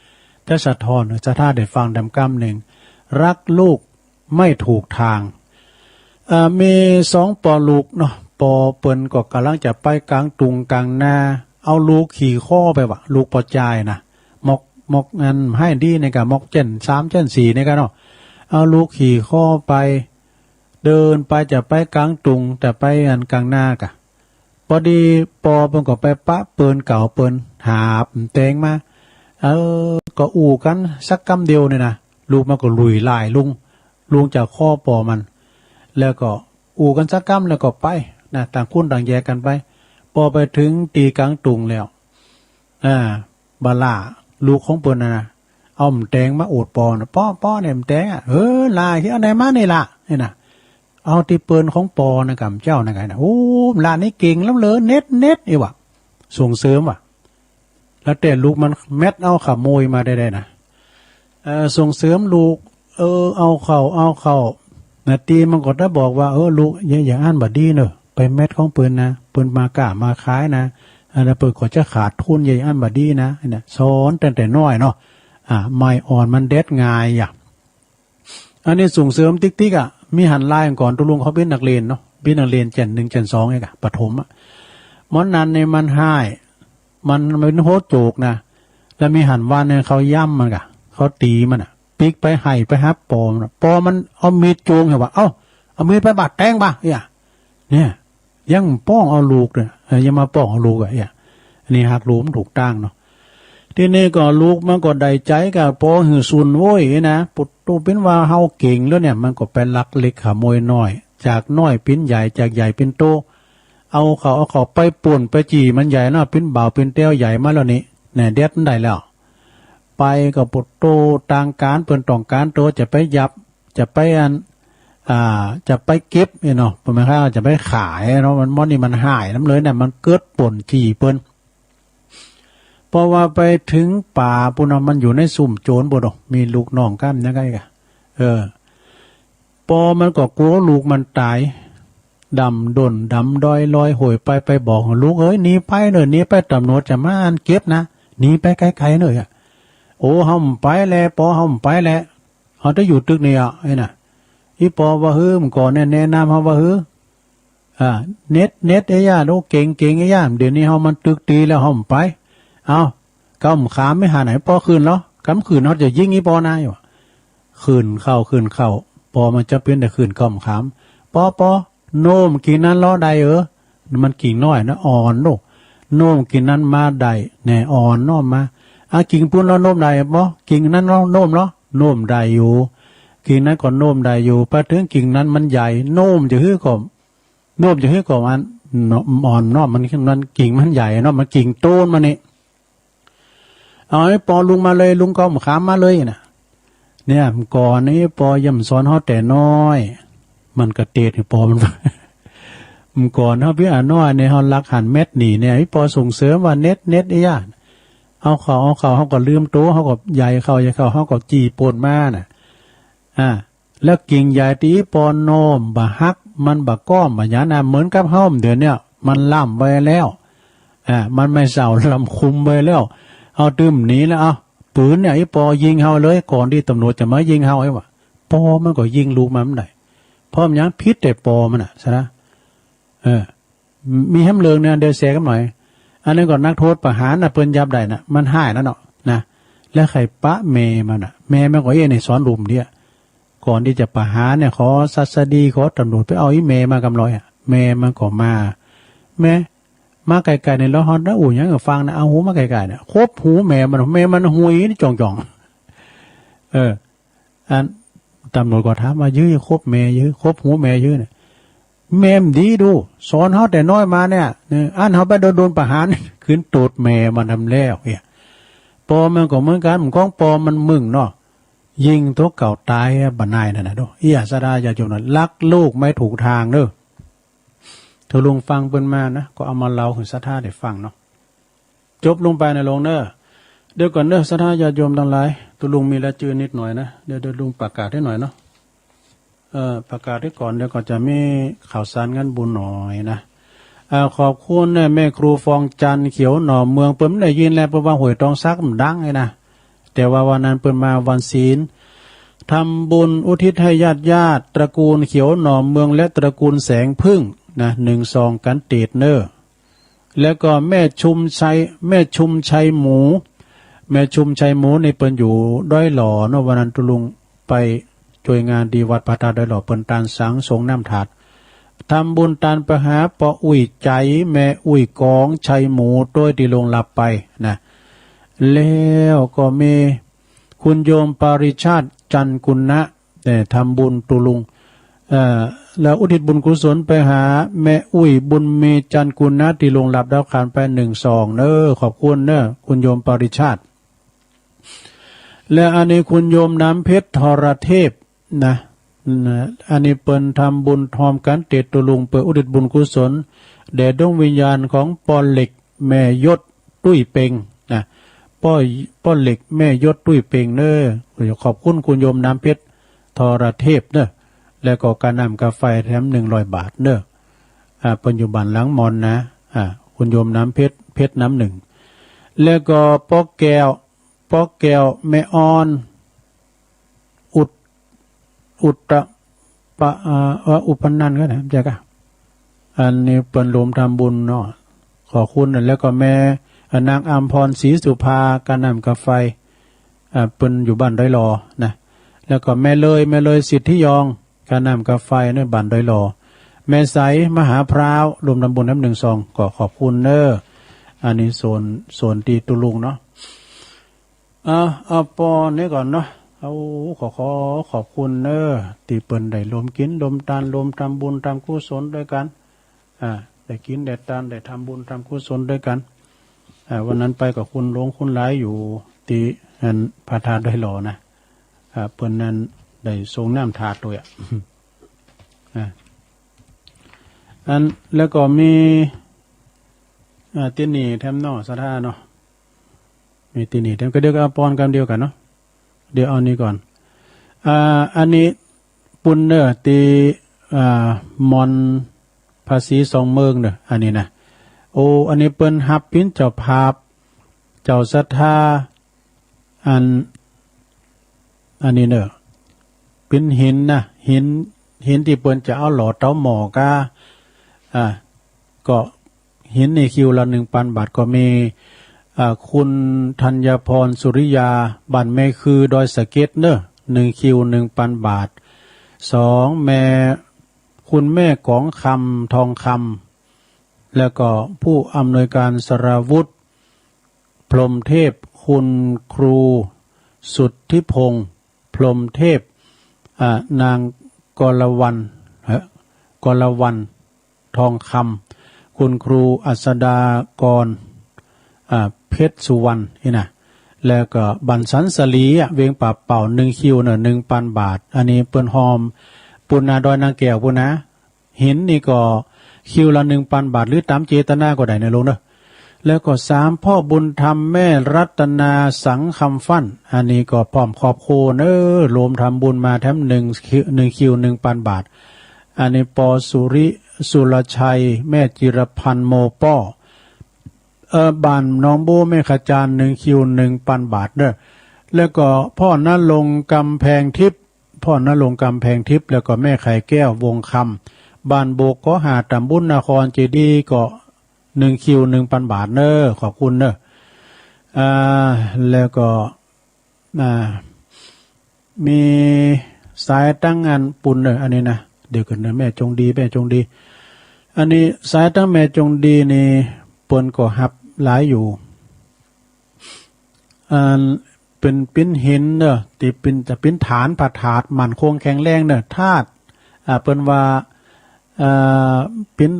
จะสะท้อน ศรัทธาได้ฟังดำก้ำหนึ่ง รักลูกไม่ถูกทาง เอ่อ มีสองปอลูกเนาะ ปอเปิ้นก็กำลังจะไปกลางตุงกลางนา เอาลูกขี่คอไปวะ ลูกปอจายนะ มอก มอกอันให้ดีนี่กะ มอกเจ้นสามเจ้นสี่นี่กะเนาะ เอาลูกขี่คอไป เดินไปจะไปกลางตุง จะไปอันกลางนากะ พอดีปอเปิ้นก็ไปปะเปิ้นเก่าเปิ้นหาบแตงมา เออ ก็อู้กันสักกำเดียวนี่นะ ลูกมันก็ลุยลายลุง ลุงจากคอปอมัน แล้วก็อู้กันสักกำแล้วก็ไปนะ ต่างคนต่างแยกกันไป ปอไปถึงตีกลางตุงแล้ว อ่า บาล่า ลูกของเปิ้นนะนะ เอาหมแตงมาโอดปอนะ ปอ ปอเนี่ยหมแตงอ่ะ เออ ลา ที่เอาไหนมานี่ล่ะ นี่นะ เอาที่เปิ้นของปอนะกับเจ้านะไงนะ โอ้ ลานี่เก่งล้ำเหลือ เน็ต เน็ต อีหวะ ส่งเสริมว่ะ แล้วแต่ลูกมันแม็ดเอาขโมยมาได้ๆนะ เอ่อ ส่งเสริมลูก เออ เอาเข้า เอาเข้า นาตีมันก็ได้บอกว่า เออ ลูก อย่า อย่าอั้นบ่ดีเนอะ ไปแม็ดของเปิ้นนะ เปิ้นมาก้ามาขายนะ อันนั้นเปิ้นก็จะขาดทุน อย่าอั้นบ่ดีนะ นะ สอนตั้งแต่น้อยเนาะ อ่า ไม้อ่อนมันเด็ดง่ายอ่ะ อันนี้ส่งเสริมติ๊กๆ อ่ะ มีหันลายก่อน ตุลุงเขาเป็นนักเรียนเนาะ เป็นนักเรียนเจ้นหนึ่งเจ้นสองเองอะ ประถมอะ หมอนั้นเนี่ยมันห้าย มัน มันโหดโจกนะ แล้วมีหันวันเนี่ยเขาย่ำมันกะ เขาตีมันอะ ปิ๊กไปไห้ไปหาปอมันอะ ปอมันเอามีดโจงเหรอวะ เอ้า เอามีดไปบาดแตงปะ เนี่ย เนี่ย ยังป้องเอาลูกเลย เออ ยังมาป้องเอาลูกอะ เนี่ย อันนี้หักลูกมันถูกตั้งเนาะ ทีนี้ก็ลูกมันก็ได้ใจกับปอหือซุนโว้ยนะ ปุตตุเป็นว่าเฮาเก่งแล้วเนี่ย มันก็ไปลักเล็กขโมยน้อย จากน้อยเป็นใหญ่ จากใหญ่เป็นโต เอาเขา เอาเขาไปป่นไปจี่มันใหญ่เนาะ เป็นบ่าวเป็นแต้วใหญ่มาแล้วนี่ เนี่ย เด็ดมันได้แล้ว ไปก็ปุตตุตางการเปิ้นต้องการโต จะไปยับ จะไปอัน อ่า จะไปเก็บเนี่ยเนาะ เปิ้นไม่ค่อยจะไปขายเนาะ มัน มันนี่มันห้ายน้ำเลยเนี่ย มันเกิดป่นจี่เปิ้น เพราะว่าไปถึงป่าปุ้นเนาะ มันอยู่ในซุ่มโจรปุ้นเนาะ มีลูกน้องกันยังไงกะ เออ ปอมันก็กลัวลูกมันตาย ดำด้นดำด้อยลอยโหยไป ไปบอกลูก เอ้ย หนีไปเน่อ หนีไป ตำรวจจะมาอันเก็บนะ หนีไปไกลๆเน่ออะ โอ้ เฮาบ่ไปแล ปอ เฮาบ่ไปแล เฮาจะอยู่ตึกนี่อะ ไอ้น่ะ อีปอว่า หื้อ มันก่อนเนี่ย แนะนำเฮาว่า หื้อ อ่า เน็ต เน็ต เอ้ยย่า โอ้ เก่ง เก่ง เอ้ยย่า เดี๋ยวนี้เฮามันตึกตีแล้ว เฮาบ่ไป เอ้า เก้าบ่ขามไม่หาไหน ปอ ขึ้นเหรอ กำขึ้นเฮาจะยิงอีปอนะ อยู่ ขึ้นเข้า ขึ้นเข้า ปอมันจะเป็นแต่ขึ้นเก้าบ่ขาม ปอ ปอ โน้มกิ่งนั้นเลาะได้เออ มันกิ่งน้อยนะ อ่อนโน้ม โน้มกิ่งนั้นมาได้ แน่ อ่อนโน้มมา อ่ะ กิ่งปุ้นเลาะโน้มได้ปอ กิ่งนั้นเลาะโน้มเหรอ โน้มได้อยู่ กิ่งนั้นก็โน้มได้อยู่ ไปถึงกิ่งนั้นมันใหญ่ โน้มจะหื้อก็ โน้มจะหื้อก็มัน อ่อนโน้ม มัน มันกิ่งมันใหญ่เนาะ มันกิ่งโตนมานี่ เอาไอ้ปอลุงมาเลย ลุงก็บ่ขามมาเลยนะ เนี่ย ก่อนนี้ปอย่ำสอนเฮาแต่น้อย มันก็เตะให้ปอมัน ก่อนเฮาเปียน้อยเนี่ย เฮาลักหันเม็ดหนีเนี่ย ไอ้ปอส่งเสริมว่า เน็ต เน็ต ไอ้ย่า เอาเข้า เอาเข้า เฮาก็ลืมโต เฮาก็ใหญ่เข้า ใหญ่เข้า เฮาก็จี่ป่นมาน่ะ อ่า แล้วกิ่งใหญ่ตี้ปอโน้มบ่หัก มันบ่ก้อมบ่หยังนะ เหมือนกับเฮาเดี๋ยวเนี่ย มันล่ำไว้แล้ว อ่า มันไม่เศร้าลำคุมไว้แล้ว เอาตื่มหนีแล้ว เอาปืนเนี่ย ไอ้ปอยิงเฮาเลย ก่อนที่ตำรวจจะมายิงเฮา ไอ้วะ ปอมันก็ยิงลูกมันบ่ได้ เพราะมันยังผิดแต่ปอมันน่ะ ซะนะ เออ มีแฮมเลิงเนี่ย เดี๋ยวแชร์กันหน่อย อันนั้นก็นักโทษประหารน่ะ เปิ้นจับได้น่ะ มันห้ายแล้วเนาะ นะ แล้วใครปะแม่มันน่ะ แม่มันก็เอ้ย นี่สอนลุมเดีย ก่อนที่จะประหารเนี่ย ขอสัสดี ขอตำรวจไปเอาอีแม่มากำลอยอะ แม่มันก็มา แม่ มาไกลๆเนี่ย แล้วเฮาได้อู้หยังก็ฟังนะ เอาหูมาไกลๆเนี่ย คบหูแม่มัน แม่มันหุยนี่จ่องๆ เออ อัน ตำรวจก็ถามว่า ยื้อคบแม่ยื้อ คบหูแม่ยื้อเนี่ย แม่มันดีดู สอนเฮาแต่น้อยมาเนี่ย เนี่ย อันเฮาไปโดน โดนประหาร ขึ้นตูดแม่มันทำแล้วเนี่ย ปอมันก็เหมือนกัน มันของปอมันมึงเนาะ ยิงตัวเก่าตายอะ บ่นายนั่นน่ะดู เอี้ย ศรัทธาญาติโยมนะ รักลูกไม่ถูกทางเด้อ ถ้าลุงฟังเปิ้นมานะ ก็เอามาเล่าให้ศรัทธาได้ฟังเนาะ จบลงไปนะลุงเนอะ เดี๋ยวก่อนเนอะ ศรัทธาญาติโยมทั้งหลาย ตัวลุงมีรายชื่อนิดหน่อยนะ เดี๋ยว เดี๋ยวลุงประกาศให้หน่อยเนาะ เอ่อ ประกาศให้ก่อน เดี๋ยวก็จะมีข่าวสารงานบุญหน่อยนะ อ่า ขอบคุณนะ แม่ครูฟองจันทร์ เขียวหน่อเมือง เปิ้นได้ยินแล้ว เปิ้นว่าห้วยตองสักมันดังเลยนะ แต่ว่าวันนั้นเปิ้นมาวันศีล ทำบุญอุทิศให้ญาติญาติ ตระกูลเขียวหน่อเมือง และตระกูลแสงผึ้งนะ หนึ่งซอง กันติดเนอะ แล้วก็แม่ชุมชัย แม่ชุมชัยหมู แม่ชุมชัยหมูนี่เปิ้นอยู่ดอยหล่อเนาะ วันนั้นตัวลุงไปช่วยงานที่วัดพระธาตุดอยหล่อ เปิ้นตานสังสงน้ำถาด ทำบุญตานไปหาป้ออุ้ยใจ๋ แม่อุ้ยกองชัยหมู โดยที่ล่วงลับไปนะ แล้วก็มีคุณโยมปริชาติ จันทร์กุณะ เอ่อ ทำบุญตัวลุง เอ่อ แล้วอุทิศบุญกุศลไปหาแม่อุ้ยบุญมี จันทร์กุณะ ที่ล่วงลับดาวขานไป หนึ่งซองเนอะ ขอบคุณเนอะ คุณโยมปริชาติ และอันนี้คุณโยมน้ำเพชร ทรเทพนะ นะ อันนี้เปิ้นทำบุญทอมกันเตดตัวลุง เปื้ออุทิศบุญกุศลแด่ดวงวิญญาณของป้อเหล็กแม่ยศตุ้ยเปงนะ ป้อ ป้อเหล็กแม่ยศตุ้ยเปงเนอะ ขอบคุณคุณโยมน้ำเพชร ทรเทพเนอะ แล้วก็กาน้ำกาไฟแถม หนึ่งร้อยบาทเนอะ อ่า เปิ้นอยู่บ้านหลังมอนนะ อ่า คุณโยมน้ำเพชร เพชรน้ำหนึ่ง แล้วก็ป้อแก้ว ป้อแก้วแม่อ่อน อุด อุตตะปะ อ่า เอ่อ อุปนันท์ก็ได้ ใช่กะ อันนี้เปิ้นรวมทำบุญเนาะ ขอบคุณ แล้วก็แม่ อ่า นางอำพร ศรีสุภา กาน้ำกาไฟ อ่า เปิ้นอยู่บ้านดอยหล่อนะ แล้วก็แม่เลย แม่เลย สิทธิยอง กาน้ำกาไฟในบ้านดอยหล่อ แม่ใส มหาพร้าว รวมทำบุญแถม หนึ่งซอง ก็ขอบคุณเนอะ อันนี้ส่วน ส่วนที่ตัวลุงเนาะ เอา เอาปอนี้ก่อนเนาะ เอา ขอ ขอขอบคุณเนอะ ที่เปิ้นได้รวมกิน รวมตาน รวมทำบุญทำกุศลด้วยกัน อ่า ได้กิน ได้ตาน ได้ทำบุญทำกุศลด้วยกัน อ่า วันนั้นไปก็คุณหลวงคุณหลายอยู่ที่อันพระธาตุดอยหล่อนะ อ่า เปิ้นนั้นได้ส่งน้ำถาดด้วยอะ อ่า อัน แล้วก็มี อ่า ที่นี่แถมเนาะ ศรัทธาเนาะ มีที่นี่แถม ก็เดี๋ยวก็เอาปอนกำเดียวกันเนาะ เดี๋ยวเอานี้ก่อน อ่า อันนี้ปุ้นเนอะ ที่ อ่า มอนภาษีสองเมืองเนอะ อันนี้นะ โอ้ อันนี้เปิ้นฮับเป๋นเจ้าภาพ เจ้าศรัทธา อัน อันนี้เนอะ เป๋นหินนะ หิน หินที่เปิ้นจะเอาหล่อเต๋าหม้อกา อ่า ก็ หินนี่คิวละหนึ่งปันบาทก็มี อ่า คุณธัญพร สุริยา บ้านแม่คือ ดอยสะเก็ดเนอะ หนึ่งคิว หนึ่งปันบาท สอง แม่ คุณแม่กองคำ ทองคำ แล้วก็ผู้อำนวยการสราวุธ พรหมเทพ คุณครูสุทธิพงษ์ พรหมเทพ อ่า นางกรวรรณ เอ่อ กรวรรณ ทองคำ คุณครูอัสดากร อ่า เพชรสุวรรณ นี่นะ แล้วก็บ้านสันสลีอะ เวียงป่าเป่า หนึ่งคิวเนอะ หนึ่งปันบาท อันนี้เปิ้นฮอม ปุ้นนาดอยนางแก้วปุ้นนะ หินนี่ก็คิวละหนึ่งปันบาท หรือต๋ามเจตนาก็ได้เนอะลุงเนอะ แล้วก็สาม พ่อบุญธรรมแม่รัตนาสังคำฟั่น อันนี้ก็พร้อมครอบครัวเนอะ รวมทำบุญมาแถมหนึ่งคิว หนึ่งคิว หนึ่งปันบาท อันนี้ปอสุริ สุรชัย แม่จิรพันธ์ โมป้อ เอ่อ บ้านหนองโบ แม่ขจาร หนึ่งคิว หนึ่งปันบาทเนอะ แล้วก็พ่อณรงค์ กำแพงทิพย์ พ่อณรงค์ กำแพงทิพย์ แล้วก็แม่ไข่แก้ว วงคำ บ้านโบก ขอหาด ต๋ำบลนครเจดีย์ ก็หนึ่งคิว หนึ่งปันบาทเนอะ ขอบคุณเนอะ อ่า แล้วก็ อ่า มีสายตังอันปุ้นเนอะ อันนี้นะ เดี๋ยวก่อนเนอะ แม่จงดี แม่จงดี อันนี้สายตังแม่จงดีนี่ เปิ้นก็ฮับหลายอยู่ อัน เป็นปิ้นหินเนอะ ที่เป็นจะเป็นฐานพระธาตุมั่นคงแข็งแรงเนอะ ธาตุ อ่า เปิ้นว่า เอ่อ ปิ้น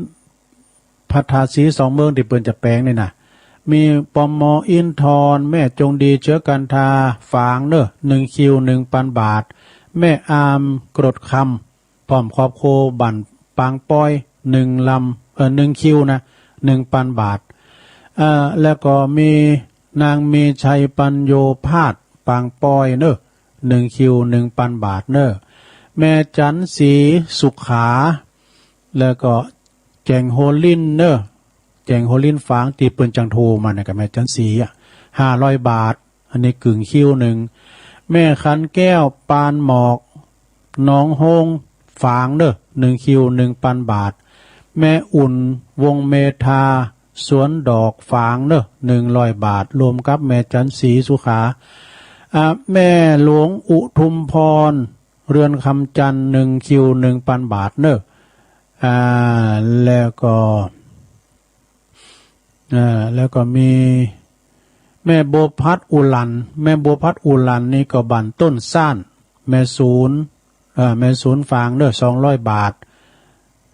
พระธาตุสีสองเมืองที่เปิ้นจะแปลงนี่นะ มีปอมมออินทร แม่จงดีเชื้อกันทา ฝางเนอะ หนึ่งคิว หนึ่งปันบาท แม่อามกรดคำ พร้อมครอบครัวบ้านปางปอย หนึ่งลำ เอ่อ หนึ่งคิวนะ หนึ่งปันบาท เอ่อ แล้วก็มีนางมีชัยปัญโยภาส ปางปอยเนอะ หนึ่งคิว หนึ่งปันบาทเนอะ แม่จันสีสุขา แล้วก็แจงโฮลินเนอะ แจงโฮลินฝางที่เปิ้นจังโทรมาเนี่ยกับแม่จันสีอ่ะ ห้าร้อยบาท อันนี้กึ่งคิวหนึ่ง แม่ขันแก้วปานหมอก หนองโฮงฝางเนอะ หนึ่งคิว หนึ่งปันบาท แม่อุ่นวงเมธา สวนดอกฝางเนอะ หนึ่งร้อยบาท รวมกับแม่จันสีสุขา อ่า แม่หลวงอุทุมพร เรือนคำจันทร์ หนึ่งคิว หนึ่งปันบาทเนอะ อ่า แล้วก็ อ่า แล้วก็มี แม่บัวพัดอุหลัน แม่บัวพัดอุหลันนี่ก็บ้านต้นซ่าน แม่ศูนย์ เอ่อ แม่ศูนย์ฝางเนอะ สองร้อยบาท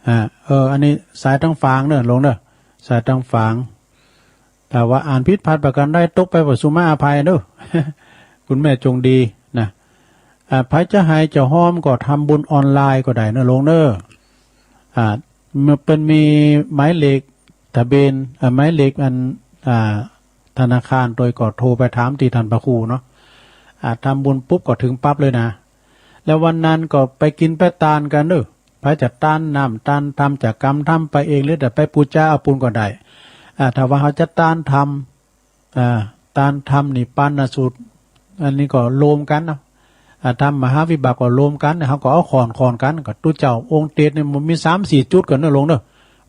อ่า เออ อันนี้สายตังฝางเนอะ ลงเนอะ สายตังฝาง ถ้าว่าอ่านผิดพลาดประการใด ตกไปก็สุมาอภัยเนอะ คุณแม่จงดีนะ อ่า ใผจะให้เจ้าหอมก็ทำบุญออนไลน์ก็ได้เนอะ ลงเนอะ อ่า เมื่อเปิ้นมีหมายเลขทะเบียน อ่า หมายเลขอัน อ่า ธนาคาร โดยก็โทรไปถามที่ท่านพระครูเนาะ อ่า ทำบุญปุ๊บก็ถึงปั๊บเลยนะ แล้ววันนั้นก็ไปกินไปตานกันเนอะ ใผจะตานน้ำตานธรรม จะกำธรรมไปเอง หรือจะไปปูจาเอาปุ้นก็ได้ อ่า ถ้าว่าเขาจะตานธรรม อ่า ตานธรรมนี่ปานสูตร อันนี้ก็รวมกันเนาะ อ่า ธรรมมหาวิบากก็รวมกัน เขาก็เอาขอนขอนกัน ก็ตุ๊เจ้าองค์เตสเนี่ยมันมีสามสี่จุดกันเนอะ ลงเนอะ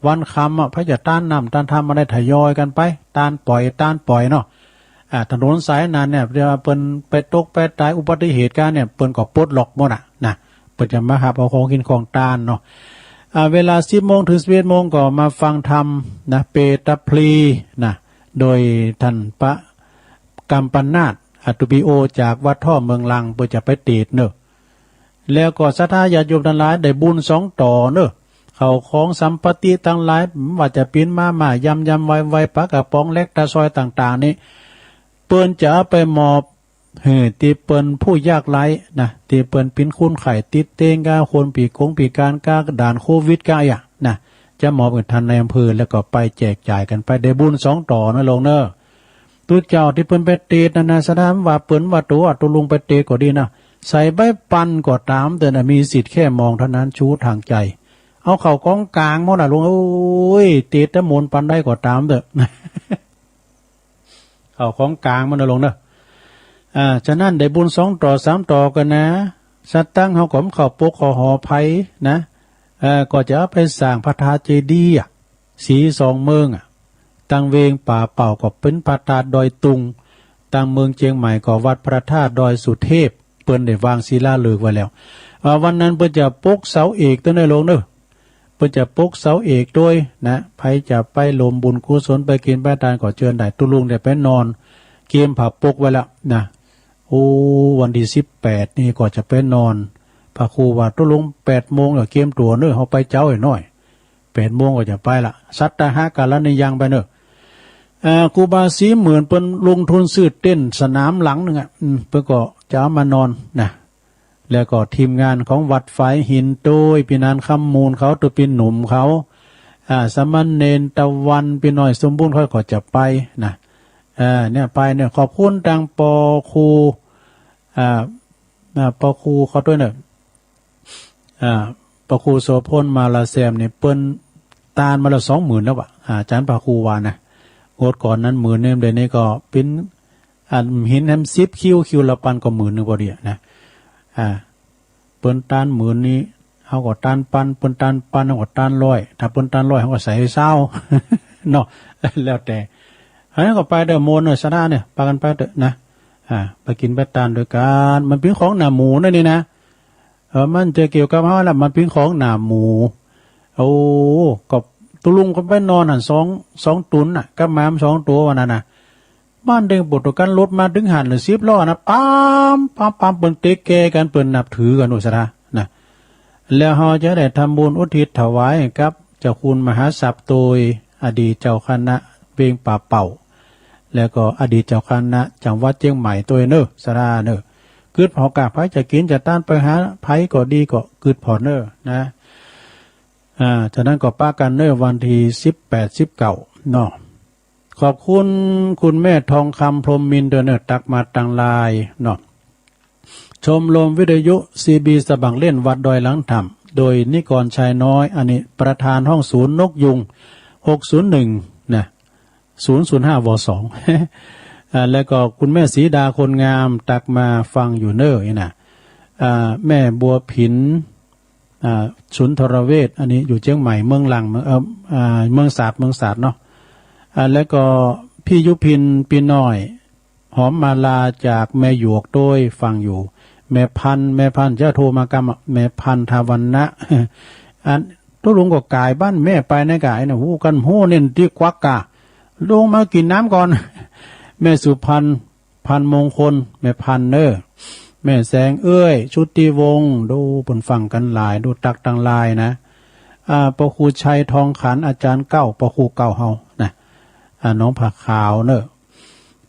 วันค่ำอ่ะ ใผจะตานน้ำตานธรรมมาได้ทยอยกันไป ตานปล่อย ตานปล่อยเนาะ อ่า ถนนสายนั้นเนี่ย เวลาเปิ้นไปตกไปตายอุบัติเหตุกันเนี่ย เปิ้นก็ปลดล็อกหมดอ่ะนะ เปิ้นจะมาหับเอาของกินของตานเนาะ อ่า เวลาสิบโมงถึงสิบเอ็ดโมงก็มาฟังธรรมนะ เปตพลีนะ โดยท่านพระกัมปนาท อตุปิโอ จากวัดท่อเมืองลัง เปิ้นจะไปเตสน์เนอะ แล้วก็ศรัทธาญาติโยมทั้งหลายได้บุญสองต่อเนอะ เข้าของสัมปติทั้งหลาย ว่าจะปิ้นมาม่ายำยำไวไว ปลากระป๋องเล็กตาซอยต่างๆ นี่ เปิ้นจะเอาไปมอบ เออ ที่เปิ้นผู้ยากไร้นะ ที่เปิ้นปิ้นคุ้นไข้ติดเตียงกา คนปีกงปีการกา ด่านโควิดกาอ่ะนะ จะมอบให้ท่านนายอำเภอ แล้วก็ไปแจกจ่ายกันไป ได้บุญสองต่อนะ ลงเนอะ ตุ๊เจ้าที่เปิ้นไปเตสน์นั่นนะ สนามว่าเปิ้นว่าตัวตุลุงไปเตสน์ก็ดีนะ ใส่ใบปันก็ตาม แต่นะ มีสิทธิ์แค่มองเท่านั้น ชูทางใจ เอาเข้าของกลางหมดนะ ลง โอ้ย เตสน์แต่มนต์ปันได้ก็ตามเถอะ เข้าของกลางมันนะ ลงเนอะ อ่า ฉะนั้นได้บุญสองต่อสามต่อกันนะ สตังค์เขาก็เข้าปกเข้าหอไพรนะ เอ่อ ก็จะเอาไปสร้างพระธาตุเจดีย์อ่ะ สีสองเมืองอ่ะ ตังเวียงป่าเป่าก็เป็นพระธาตุดอยตุง ตังเมืองเจียงใหม่ก็วัดพระธาตุดอยสุเทพ เปิ้นได้วางศิลาฤกษ์ไว้แล้ว อ่า วันนั้นเปิ้นจะปกเสาเอกตัวใน ลงเนอะ เปิ้นจะปกเสาเอกด้วยนะ ใผจะไปรวมบุญกุศล ไปกินไปตานก็เจิญได้ ตุลุงได้ไปนอน เกียมผ้าปกไว้แล้วนะ โอ้ วันที่สิบแปดนี่ก็จะไปนอน พระครูว่าตุลุงแปดโมงก็เกียมตั๋วเนอะ เขาไปเจ๊าหน่อย แปดโมงก็จะไปละ สัตตาหะกาลนิยังไปเนอะ เอ่อ ครูบาศรีหมื่นเปิ้นลงทุนซื้อเต็นท์สนามหลังหนึ่งอ่ะ อืม เปิ้นก็จะเอามานอนนะ แล้วก็ทีมงานของวัดฝายหินโต้ย พี่นานคำมูลเขา ตัวพี่หนุ่มเขา อ่า สามเณรตะวัน พี่น้อยสมบูรณ์เขาก็จะไปนะ เอ่อ เนี่ย ไปเนี่ย ขอบคุณทางปอครู อ่า อ่า ปอครูเขาด้วยเนอะ อ่า ปอครูโสพลมาลาแซมเนี่ย เปิ้นตานมาแล้วสองหมื่นแล้ววะ อ่า อาจารย์ปอครูว่านะ งวดก่อนนั้นหมื่นหนึ่ง เดี๋ยวนี้ก็เป็น อันหินแหมสิบคิว คิวละปันก็หมื่นหนึ่งพอดีอะนะ อ่า เปิ้นตานหมื่นนี่ เขาก็ตานปัน เปิ้นตานปัน เขาก็ตานร้อย ถ้าเปิ้นตานร้อย เขาก็ใส่ซาว เนาะ แล้วแต่ อันนั้นก็ไปเด้อ โมนเนอะ ชนะเนี่ย พากันไปเถอะนะ อ่า ไปกินไปตานด้วยกัน มันเป็นของหน้าหมู่นั่นนี่นะ เออ มันจะเกี่ยวกับเขาละ มันเป็นของหน้าหมู่ โอ้ ก็ตุลุงก็ไปนอนหันสอง สองตุนน่ะ กับหมามันสองตัววันนั้นน่ะ บ้านเด้งโปรตุเกสรถมาถึงหั้นเลย สิบล้อนะ ปั๊มปั๊มปั๊ม เปิ้นเตะแก่กัน เปิ้นนับถือกัน อุตสาหะนะ แล้วเฮาจะได้ทำบุญอุทิศถวายให้กับเจ้าคุณมหาศัพย์โตย อดีตเจ้าคณะเวียงป่าเป่า แล้วก็อดีตเจ้าคณะจังหวัดเชียงใหม่โตยเนอะ สาธุเนอะ กึ๊ดผ่อกาก ไผจะกิ๋นจะตานไปหาไผก็ดี ก็กึ๊ดผ่อเนอะนะ อ่า ฉะนั้นก็ปะกันเนอะ วันตี้สิบแปด สิบเก้า เนาะ ขอบคุณคุณแม่ทองคำ พรหมมินทร์ เด้อเนอะ ตักมาตังไลน์เนาะ ชมรมวิทยุ ซีบี สะบังเล่น วัดดอยหลังถ้ำ โดยนิกรชัยน้อย อันนี้ประธานห้องศูนย์นกยูง หกศูนย์หนึ่ง นะ ศูนย์ศูนย์ห้า ว สอง อ่า แล้วก็คุณแม่สีดาคนงาม ตักมาฟังอยู่เนอะนี่นะ อ่า แม่บัวผิน อ่า สุนทรเวช อันนี้อยู่เชียงใหม่ เมืองลัง เอ่อ อ่า เมืองสาด เมืองสาดเนาะ อ่า แล้วก็พี่ยุพิน ปีน้อย หอมมาลาจากแม่หยวกโตย ฟังอยู่ แม่พันธุ์ แม่พันธุ์ เจ้าโทรมากำอะ แม่พันธุ์ ทาวันนะ อัน ตุ๊ลุงก็ก๋ายบ้านแม่ไปนะ ก๋ายนะ ฮู้กัน ฮู้เน่นตี้ควักกะ ลงมากิ๋นน้ำก่อน แม่สุพันธุ์ พันมงคล แม่พันธุ์เนอะ แม่แสงเอื้อย ชุติวงศ์ ดูเปิ้นฟังกั๋นหลาย ดูตักตังไลน์นะ อ่า พระครูชัยทองขัน อาจารย์เก่า พระครูเก่าเฮานะ อ่า น้องผาขาวเนอะ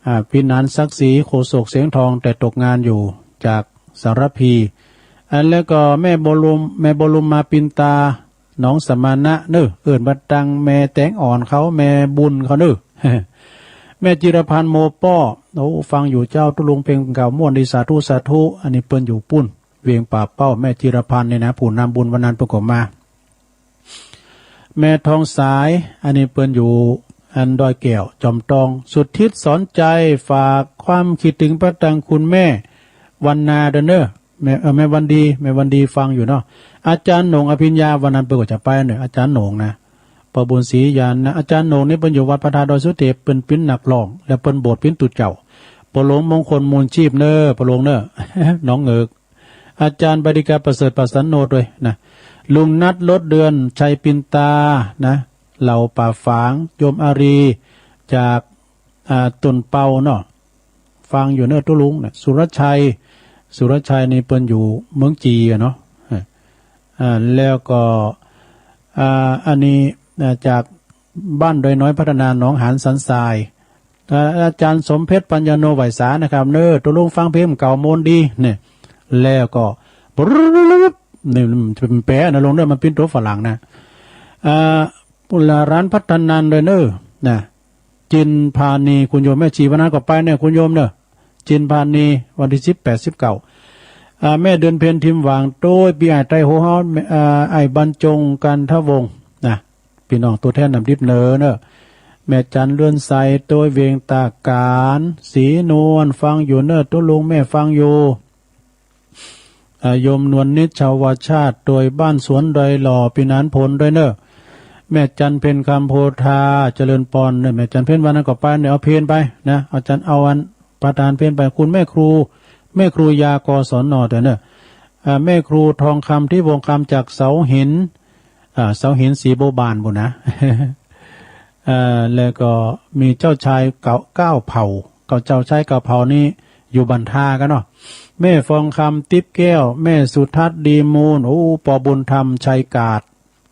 อ่า พินานศักดิ์ศรี โฆษกเสียงทอง แต่ตกงานอยู่ จากสารพี อ่า แล้วก็แม่บัวลุม แม่บัวลุมมาปินตา หนองสมานะเนอะ เอิ้นมาตังแม่แตงอ่อนเขา แม่บุญเขาเนอะ แม่จิรพันธ์ โมป้อ โอ้ ฟังอยู่เจ้า ตุ๊ลุงเพลงเก่าม่วนดี สาธุ สาธุ อันนี้เปิ้นอยู่ปุ้น เวียงป่าเป้า แม่จิรพันธ์นี่นะ ผู้นำบุญวันนั้นเปิ้นก็มา แม่ทองสาย อันนี้เปิ้นอยู่อันดอยแก้ว จอมตอง สุทธิต สอนใจ ฝากความคิดถึงไปตังคุณแม่วันนาเด้อเนอะ แม่ เอ่อ แม่วันดี แม่วันดีฟังอยู่เนาะ อาจารย์โหน่ง อภิญญา วันนั้นเปิ้นก็จะไปเนอะ อาจารย์โหน่งนะ ป้อบุญศรีญาณนะ อาจารย์โหน่งนี่เปิ้นอยู่วัดพระธาตุดอยสุเทพ เปิ้นเป๋นนักร้อง แล้วเปิ้นบวชเป๋นตุ๊เจ้า ป้อหลวงมงคล มูลชีพเนอะ ป้อหลวงเนอะ หนองเหงือก อาจารย์บดิกาประเสริฐ ประสันโนด้วยนะ ลุงนัท ลดเดือน ชัยปินตา นะ เหล่าป่าฝาง โยมอารี จาก อ่า ตุ่นเปาเนาะ ฟังอยู่เนอะตุ๊ลุงนะ สุรชัย สุรชัยนี่เปิ้นอยู่เมืองจีนอะเนาะ อ่า แล้วก็ อ่า อันนี้ อ่า จากบ้านดอยน้อยพัฒนา หนองหานสันทราย อ่า อาจารย์สมเพชร ปัญญาโน ไหวสานะครับ เนอะ ตุ๊ลุงฟังเพลงเก่าม่วนดีเนี่ย แล้วก็ นี่มันจะเป็นแปลนะลุงเนอะ มันเป็นตัวฝรั่งนะ อ่า ปุลาร้านพัฒนันด้วยเนอะ นะ จินพานี คุณโยมแม่ชีวันนั้นก็ไปเนี่ย คุณโยมเนอะ จินพานี วันตี้สิบแปด สิบเก้า อ่า แม่เดือนเพ็ญ ทิมหว่าง โต้ย ปีอ้ายไตรโหเฮา แม่ อ่า อ้ายบรรจง กันทวงศ์ นะ ปี้น้องตั๋วแทนน้ำดิบเนอเนอะ แม่จันเรือนใส โต้ย เวียงตากาญ ศรีนวล ฟังอยู่เนอะ ตุ๊ลุงแม่ฟังอยู่ อ่า โยมนวลนิช ชาวาชาติ โดยบ้านสวนดอยหล่อ ปีนานพลด้วยเนอะ แม่จันเพ็ญ คำโพธา เจริญปอนเนอะ แม่จันเพ็ญวันนั้นก็ไปเนอะ เอาเพลไปนะ อาจารย์เอาอันประธานเพลไป คุณแม่ครู แม่ครูยา กศน ด้วยเนอะ อ่า แม่ครูทองคำ ที่วงคำ จากเสาหิน อ่า เสาหินสีโบบานบุญนะ เอ่อ แล้วก็มีเจ้าชายเก้า เก้าเผ่า ก็เจ้าชายเก้าเผ่านี่อยู่บันทากันเนาะ แม่ฟองคำ ติ๊บแก้ว แม่สุทัศน์ ดีมูล โอ้ ปอบุญธรรม ชัยกาด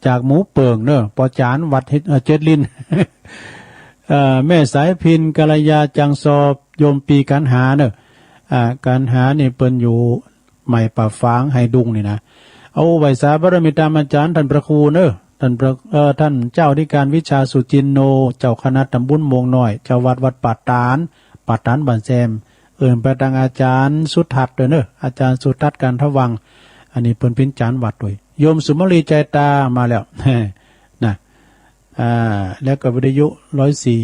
จากหมูเปิ่งเนอะ ปอจานวัดเฮ็ด เอ่อ เจ็ดลิน เอ่อ แม่สายพิน กัลยา จังซอ โยมปี กันหาเนอะ อ่า กันหานี่เปิ้นอยู่ ใหม่ป่าฝาง ไหดุงนี่นะ เอาไหว้สาบารมีตามอาจารย์ท่านพระครูเนอะ ท่านพระ เอ่อ ท่านเจ้าอธิการวิชา สุจินโน เจ้าคณะตำบลโมงน้อย เจ้าวัดวัดป่าตาล ป่าตาลบ้านแซม เอิ้นไปตังอาจารย์สุทัศน์ด้วยเนอะ อาจารย์สุทัศน์ กันทวัง อันนี้เปิ้นเป๋นจานวัดด้วย โยมสุมาลี ใจตา มาแล้ว นะ อ่า แล้วก็วิทยุ ร้อยสี่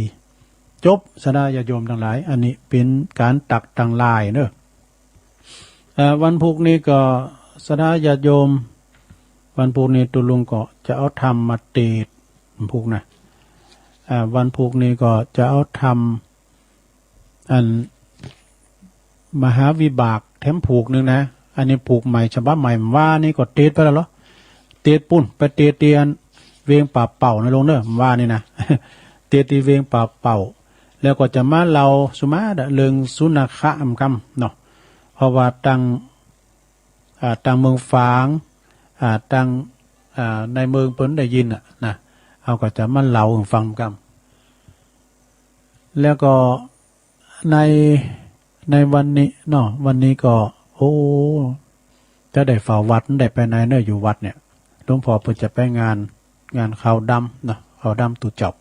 จบ สาธุญาติโยมตังหลาย อันนี้เป๋นก๋านตักตังหลายเนอะ เอ่อ วันพุธนี้ก็ สาธุญาติโยม วันพุธนี้ตุ๊ลุงก็จะเอาธรรมมาเตสน์ วันพุธนะ อ่า วันพุธนี้ก็จะเอาธรรม อัน มหาวิบากแถมผูกหนึ่งนะ อันนี้ผูกใหม่ ฉบับใหม่ ว่านี่ก็เตสน์ไปแล้วเหรอ เตสน์ปุ้น ไปเตสน์ตี้อันเวียงป่าเป่านะลุงเนอะ ว่านี่นะ เตสน์ตี้เวียงป่าเป่า แล้วก็จะมาเล่าสุมาเรื่องสุนัขะอำกำเนาะ เพราะว่าตัง อ่า ตังเมืองฝาง อ่า ตัง อ่า ในเมืองเปิ้นได้ยินน่ะนะ เฮาก็จะมาเล่าให้ฟังกำ แล้วก็ใน ในวันนี้เนาะ วันนี้ก็ โอ้ จะได้เฝ้าวัด ได้ไปไหนเนอะ อยู่วัดเนี่ย หลวงพ่อเปิ้นจะไปงาน งานขาวดำเนาะ ขาวดำตุ๊เจ้า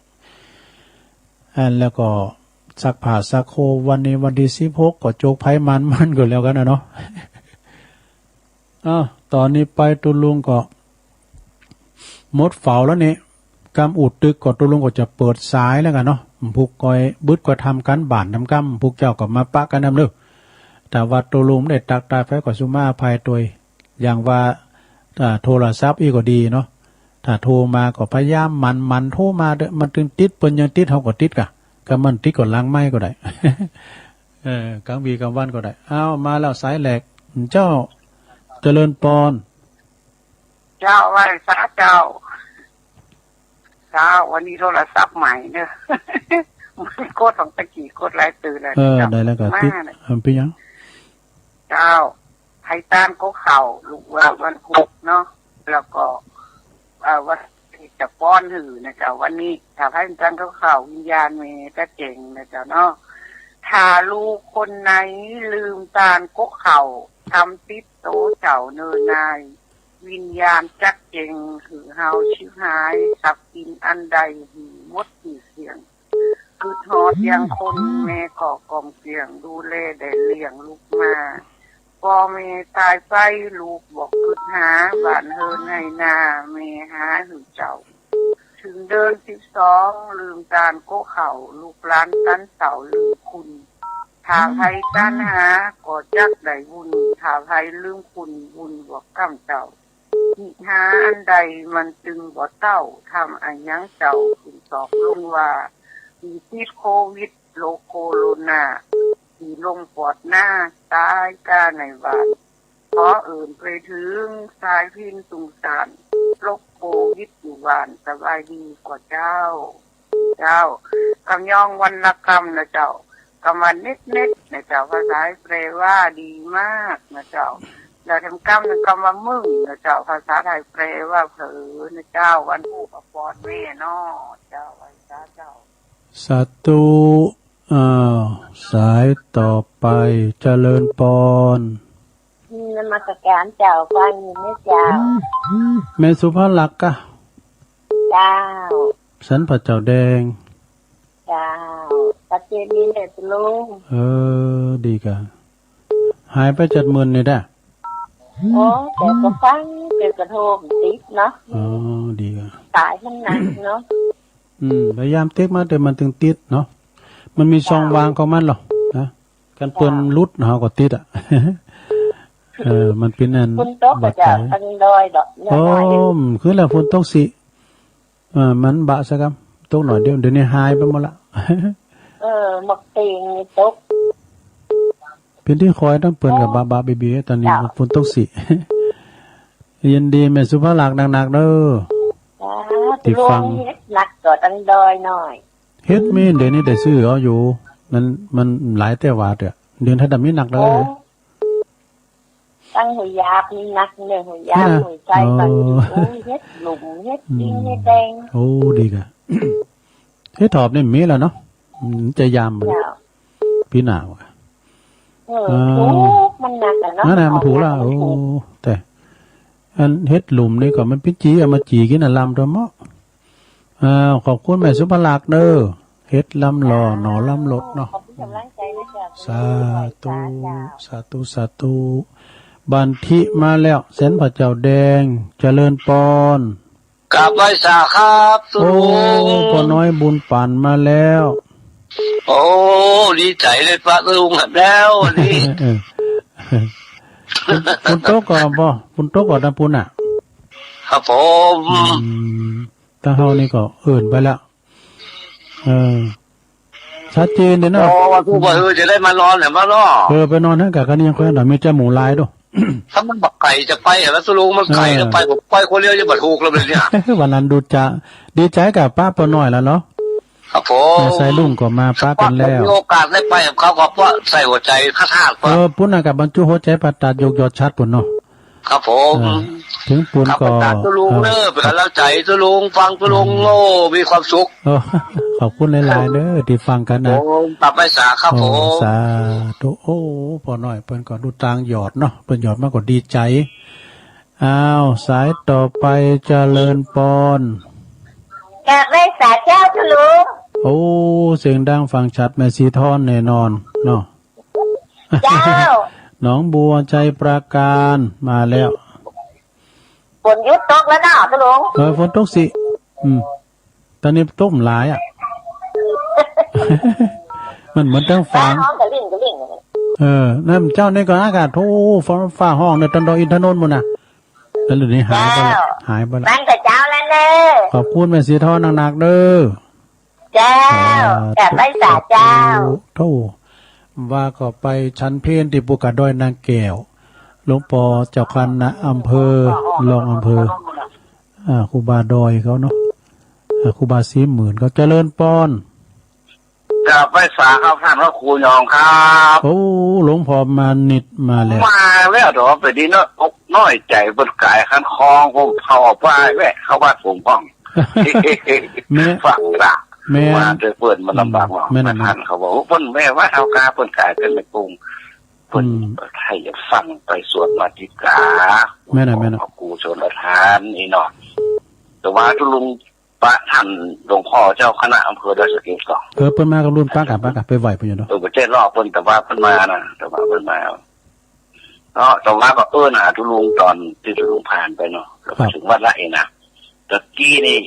อันแล้วก็ซักผ้าซักโค วันนี้วันที่สิบหก ก็โจกไผมันมันก็แล้วกันนะเนาะ อ้าว ตอนนี้ไปตุลุงก็หมดเฝ้าแล้วนี่ กำอุดตึกก็ตุลุงก็จะเปิดสายแล้วกันเนาะ ผูกก้อยบึดก็ทำการบ้านทำกำ ผูกเจ้าก็มาปะกันนำเด้อ แต่ว่าตุลุงได้ตักตายไปก็สุมาอภัยตัวย อย่างว่า อ่า โทรศัพท์อีกก็ดีเนาะ ถ้าโทรมาก็พยายามหมั่นหมั่นโทรมาเด้อ มันตึงติด เปิ้นยังติด เฮาก็ติดกะ ก็มันติดก็หลังไมค์ก็ได้ เออ กลางวีกลางวันก็ได้ เอามาแล้วสายแรก เจ้า เจริญปอน เจ้า ไหว้สาเจ้า เจ้า วันนี้โทรศัพท์ใหม่เนอะ มันกดของตะกี้ กดหลายตื่นแล้ว เออ เจ้า ได้แล้วก็ มา ติด นะ เออ เป็นหยัง เจ้า ไผตานก็เข้า ลูกว่าวันพุธเนาะ แล้วก็ เอ่อ วันที่จะป้อนหือนะเจ้า วันนี้ ถ้าไผตานก็เข้า วิญญาณแม่ตะเจ๋งนะเจ้าเนาะ ถ้าลูกคนไหนลืมตานก็เข้า ทำติดโตเจ้าเนินนาย วิญญาณจักเจ๋ง หือเฮาชิบหาย ทรัพย์สินอันใดหือหมดสิ้นเกลี้ยง กึดฮอดอย่างคนแม่ก็กองเสียง ดูแลได้เลี้ยงลูกมา พ่อแม่ตายไปลูกบอกกึดหา บ้านเฮือนไฮ่นาแม่หาหือเจ้า ถึงเดือนสิบสองลืมตานก็เข้า ลูกหลานตันเต่าลืมคุณ ถ้าไผตานหาก็จักได้บุญ ถ้าไผลืมคุณบุญบอกกำเจ้า กิจหาอันใดมันจึงบ่เต้า ทำอะหยังเจ้าขึ้นสอบลงว่า มีติดโควิด โรคโคโรนา ที่ลงปอดหน้า ตายกาในบ้าน ขอเอิ้นไปถึงสายพินสงสาร โรคโควิดอยู่บ้าน สบายดีกว่าเจ้า เจ้า กำยองวันละกำนะเจ้า กำว่าเน็ตเน็ตนะเจ้า ภาษาไทยแปลว่าดีมากนะเจ้า แล้วแถมกำหนึ่งกำว่ามึงนะเจ้า ภาษาไทยแปลว่าเผลอนะเจ้า วันผู้ประปอนแม่เนาะ เจ้า ไหว้สาเจ้า สาธุ อ้าว สายต่อไป เจริญปอน นมัสการเจ้า ฟังอยู่ไหมเจ้า แม่สุภาลักษณ์กะ เจ้า สันพระเจ้าแดง เจ้า ประเทศนี้แหละลุง เออ ดีกะ หายไปจัดหมื่นนี่ได้ โอ้ แต่ก็ฟัง แต่กระโทกติดเนาะ อ๋อ ดีกะ สายมันหนักเนาะ อืม พยายามเต็กมา แต่มันตึงติดเนาะ มันมีช่องว่างของมันหรอ นะ กันเปิ้นหลุด เฮาก็ติดอ่ะ เออ มันเป็นอัน ฝนตกก็จะ บาดใจ ตั้งดอยดอก โอ้ เนี่ย คือแล้วฝนตกสิ เออ มันบะซะครับ ตกหน่อยเดียว เดี๋ยวนี้หายไปหมดละ เออ หมกเต็งนี่ตก เป็นที่คอยตั้งเปิ้นกับบะบะบีบี ตอนนี้ เจ้า ฝนตกสิ ยินดีแม่สุภาลักษณ์หนักๆเด้อ สาธุ ที่ฟัง เฮ็ดหนักก็ตั้งดอยหน่อย เฮ็ดมี เดี๋ยวนี้ได้ซื้อเอาอยู่ มัน มันหลายแต่ว่าเถอะ เดี๋ยวถ้าดำมีหนักแล้ว โอ้ ตั้งหัวยาบนี่หนักเนี่ย หัวยาบ นี่นะ หัวใจ อ๋อ ปัน โอ้ย เฮ็ดหลุม เฮ็ดดิน อืม เฮ็ดแดง โอ้ ดีกะ เฮ็ดถอบนี่มีแล้วเนาะ อืม จะยามมัน เจ้า ปีหน้าว่ะ เออ อ่า ถูก มันหนักอะเนาะ นั่นแหละ มันถูกแล้ว มันถูก โอ้ แต่ อันเฮ็ดหลุมนี่ก็มันเป็นจี เอามาจีกินน่ะ ลำตัวเหมาะ อ้าว ขอบคุณแม่สุภลักษณ์เด้อ เฮ็ดลำหล่อหน่อลำหลดเนาะ ขอบคุณกำลังใจนะเจ้า สาธุ สาธุ สาธุ บันทิมาแล้ว แสนพระเจ้าแดง เจริญปอน กราบไหว้สาครับ โอ้ ลุง ป้าน้อยบุญปานมาแล้ว โอ้ ดีใจเลยปะลุงครับแล้ววันนี้ เออ ฝน ฝนตกก่อนบ่ ฝนตกก่อนนะปุ้นน่ะ ครับผม อืม ตาเฮานี่ก็เอิ้นไปแล้ว เออ ชัดเจนเด้อเนาะ โอ้ วันพุธว่า เออ จะได้มานอนเนี่ยมาเนาะ เออ ไปนอนเถอะกะ กะนี้ยังค่อยหน่อย มีแต่หมูหลายโด ถ้ามันบักไก่จะไปอะ แล้วตกลงมันไก่จะไป เออ ผมไปคนเดียวจะบัดถูกแล้วเนี่ย วันนั้นดูจะ ดีใจกับป้าปอน้อยแล้วเนาะ ครับผม แม่สายลุงก็มาปะกันแล้ว มีโอกาสได้ไปกับเขาก็เพราะใส่หัวใจพระธาตุ เออ ปุ้นน่ะกับบรรจุหัวใจพระธาตุยกยอดชัดปุ้นเนาะ ครับผม เออ ถึงปุ้นก็ ขอบคุณครับ ลุงเด้อ เออ เป็นกำลังใจ ลุงฟัง ลุง อืม โอ้ มีความสุข โอ้ ขอบคุณหลายๆเด้อ ที่ฟังกันนะ ผมกลับไปสาครับ โอ้ ผม สาธุ โอ้ ป้อน้อยเปิ้นก็ดูตางหยอดเนาะ เปิ้นหยอดมาก็ดีใจ อ้าว สายต่อไปเจริญปอน กราบไหว้สาเจ้าเจ้าลุง โอ้ เสียงดังฟังชัดแม่สีทอนแน่นอนเนาะ เจ้า หนองบัวชัยปราการมาแล้ว ฝนหยุดตกแล้วเนาะเจ้าลุง เออ ฝนตกสิ อืม ตอนนี้ตกหลายอ่ะ มันเหมือนตั้งฝาง ฟ้าฮ้องกะลิ่งกะลิ่ง เออ นั่นเจ้านี่ก็อากาศ โอ้ ฟ้า ฟ้าฮ้องเนี่ย ตอนดอยอินทนนท์หมดน่ะ แล้วเดี๋ยวนี้หายไปละ เจ้า หายไปละ ตั้งแต่เช้าแล้วเนอะ ขอบคุณแม่สีทอนหนักๆเด้อ เจ้า สาธุ กราบไหว้สาเจ้า โธ่ ว่าก็ไปฉันเพลที่ภูกระดอยนางแก้ว หลวงปอเจ้าคณะอำเภอ รองอำเภอ อ่า ครูบาดอยเขาเนาะ อ่า ครูบาสีหมื่นเขา เจริญปอน กราบไหว้สาครับท่านพระครูยองครับ โอ้ หลวงพ่อมานิดมาแล้ว มาแล้วเด้อ ไปดีเนาะ อกน้อยใจเปิ้นกายคันคอง ผมเข้าไปแวะเข้าวัดผมบ้าง แม่ ฟังละ แม่ มาเจอเปิ้นมาลำบากเนาะ แม่นน่ะ มาทันเขาบอกว่าเปิ้นแม่วัดเฮากา เปิ้นกายเป็นแม่กรุง เปิ้น อืม ให้ฟังไปสวดมาติกา แม่นน่ะ แม่นน่ะ ขอบคุณชนละทานนี่เนาะ แต่ว่าทุลุง ปะท่านหลวงพ่อเจ้าคณะอำเภอดอยสะเก็ดก่อน เออ เปิ้นมากับรุ่นปะกะ ปะกะ ไปไหว้เปิ้นอยู่เนาะ เออ บ่ใจ้ลอกเปิ้น แต่ว่าเปิ้นมานะ แต่ว่าเปิ้นมา เนาะ แต่ว่าก็เอิ้นหาทุลุงตอนที่ทุลุงผ่านไปเนาะ แล้วก็ ครับ ถึงวัดละเองนะ ตะกี้นี่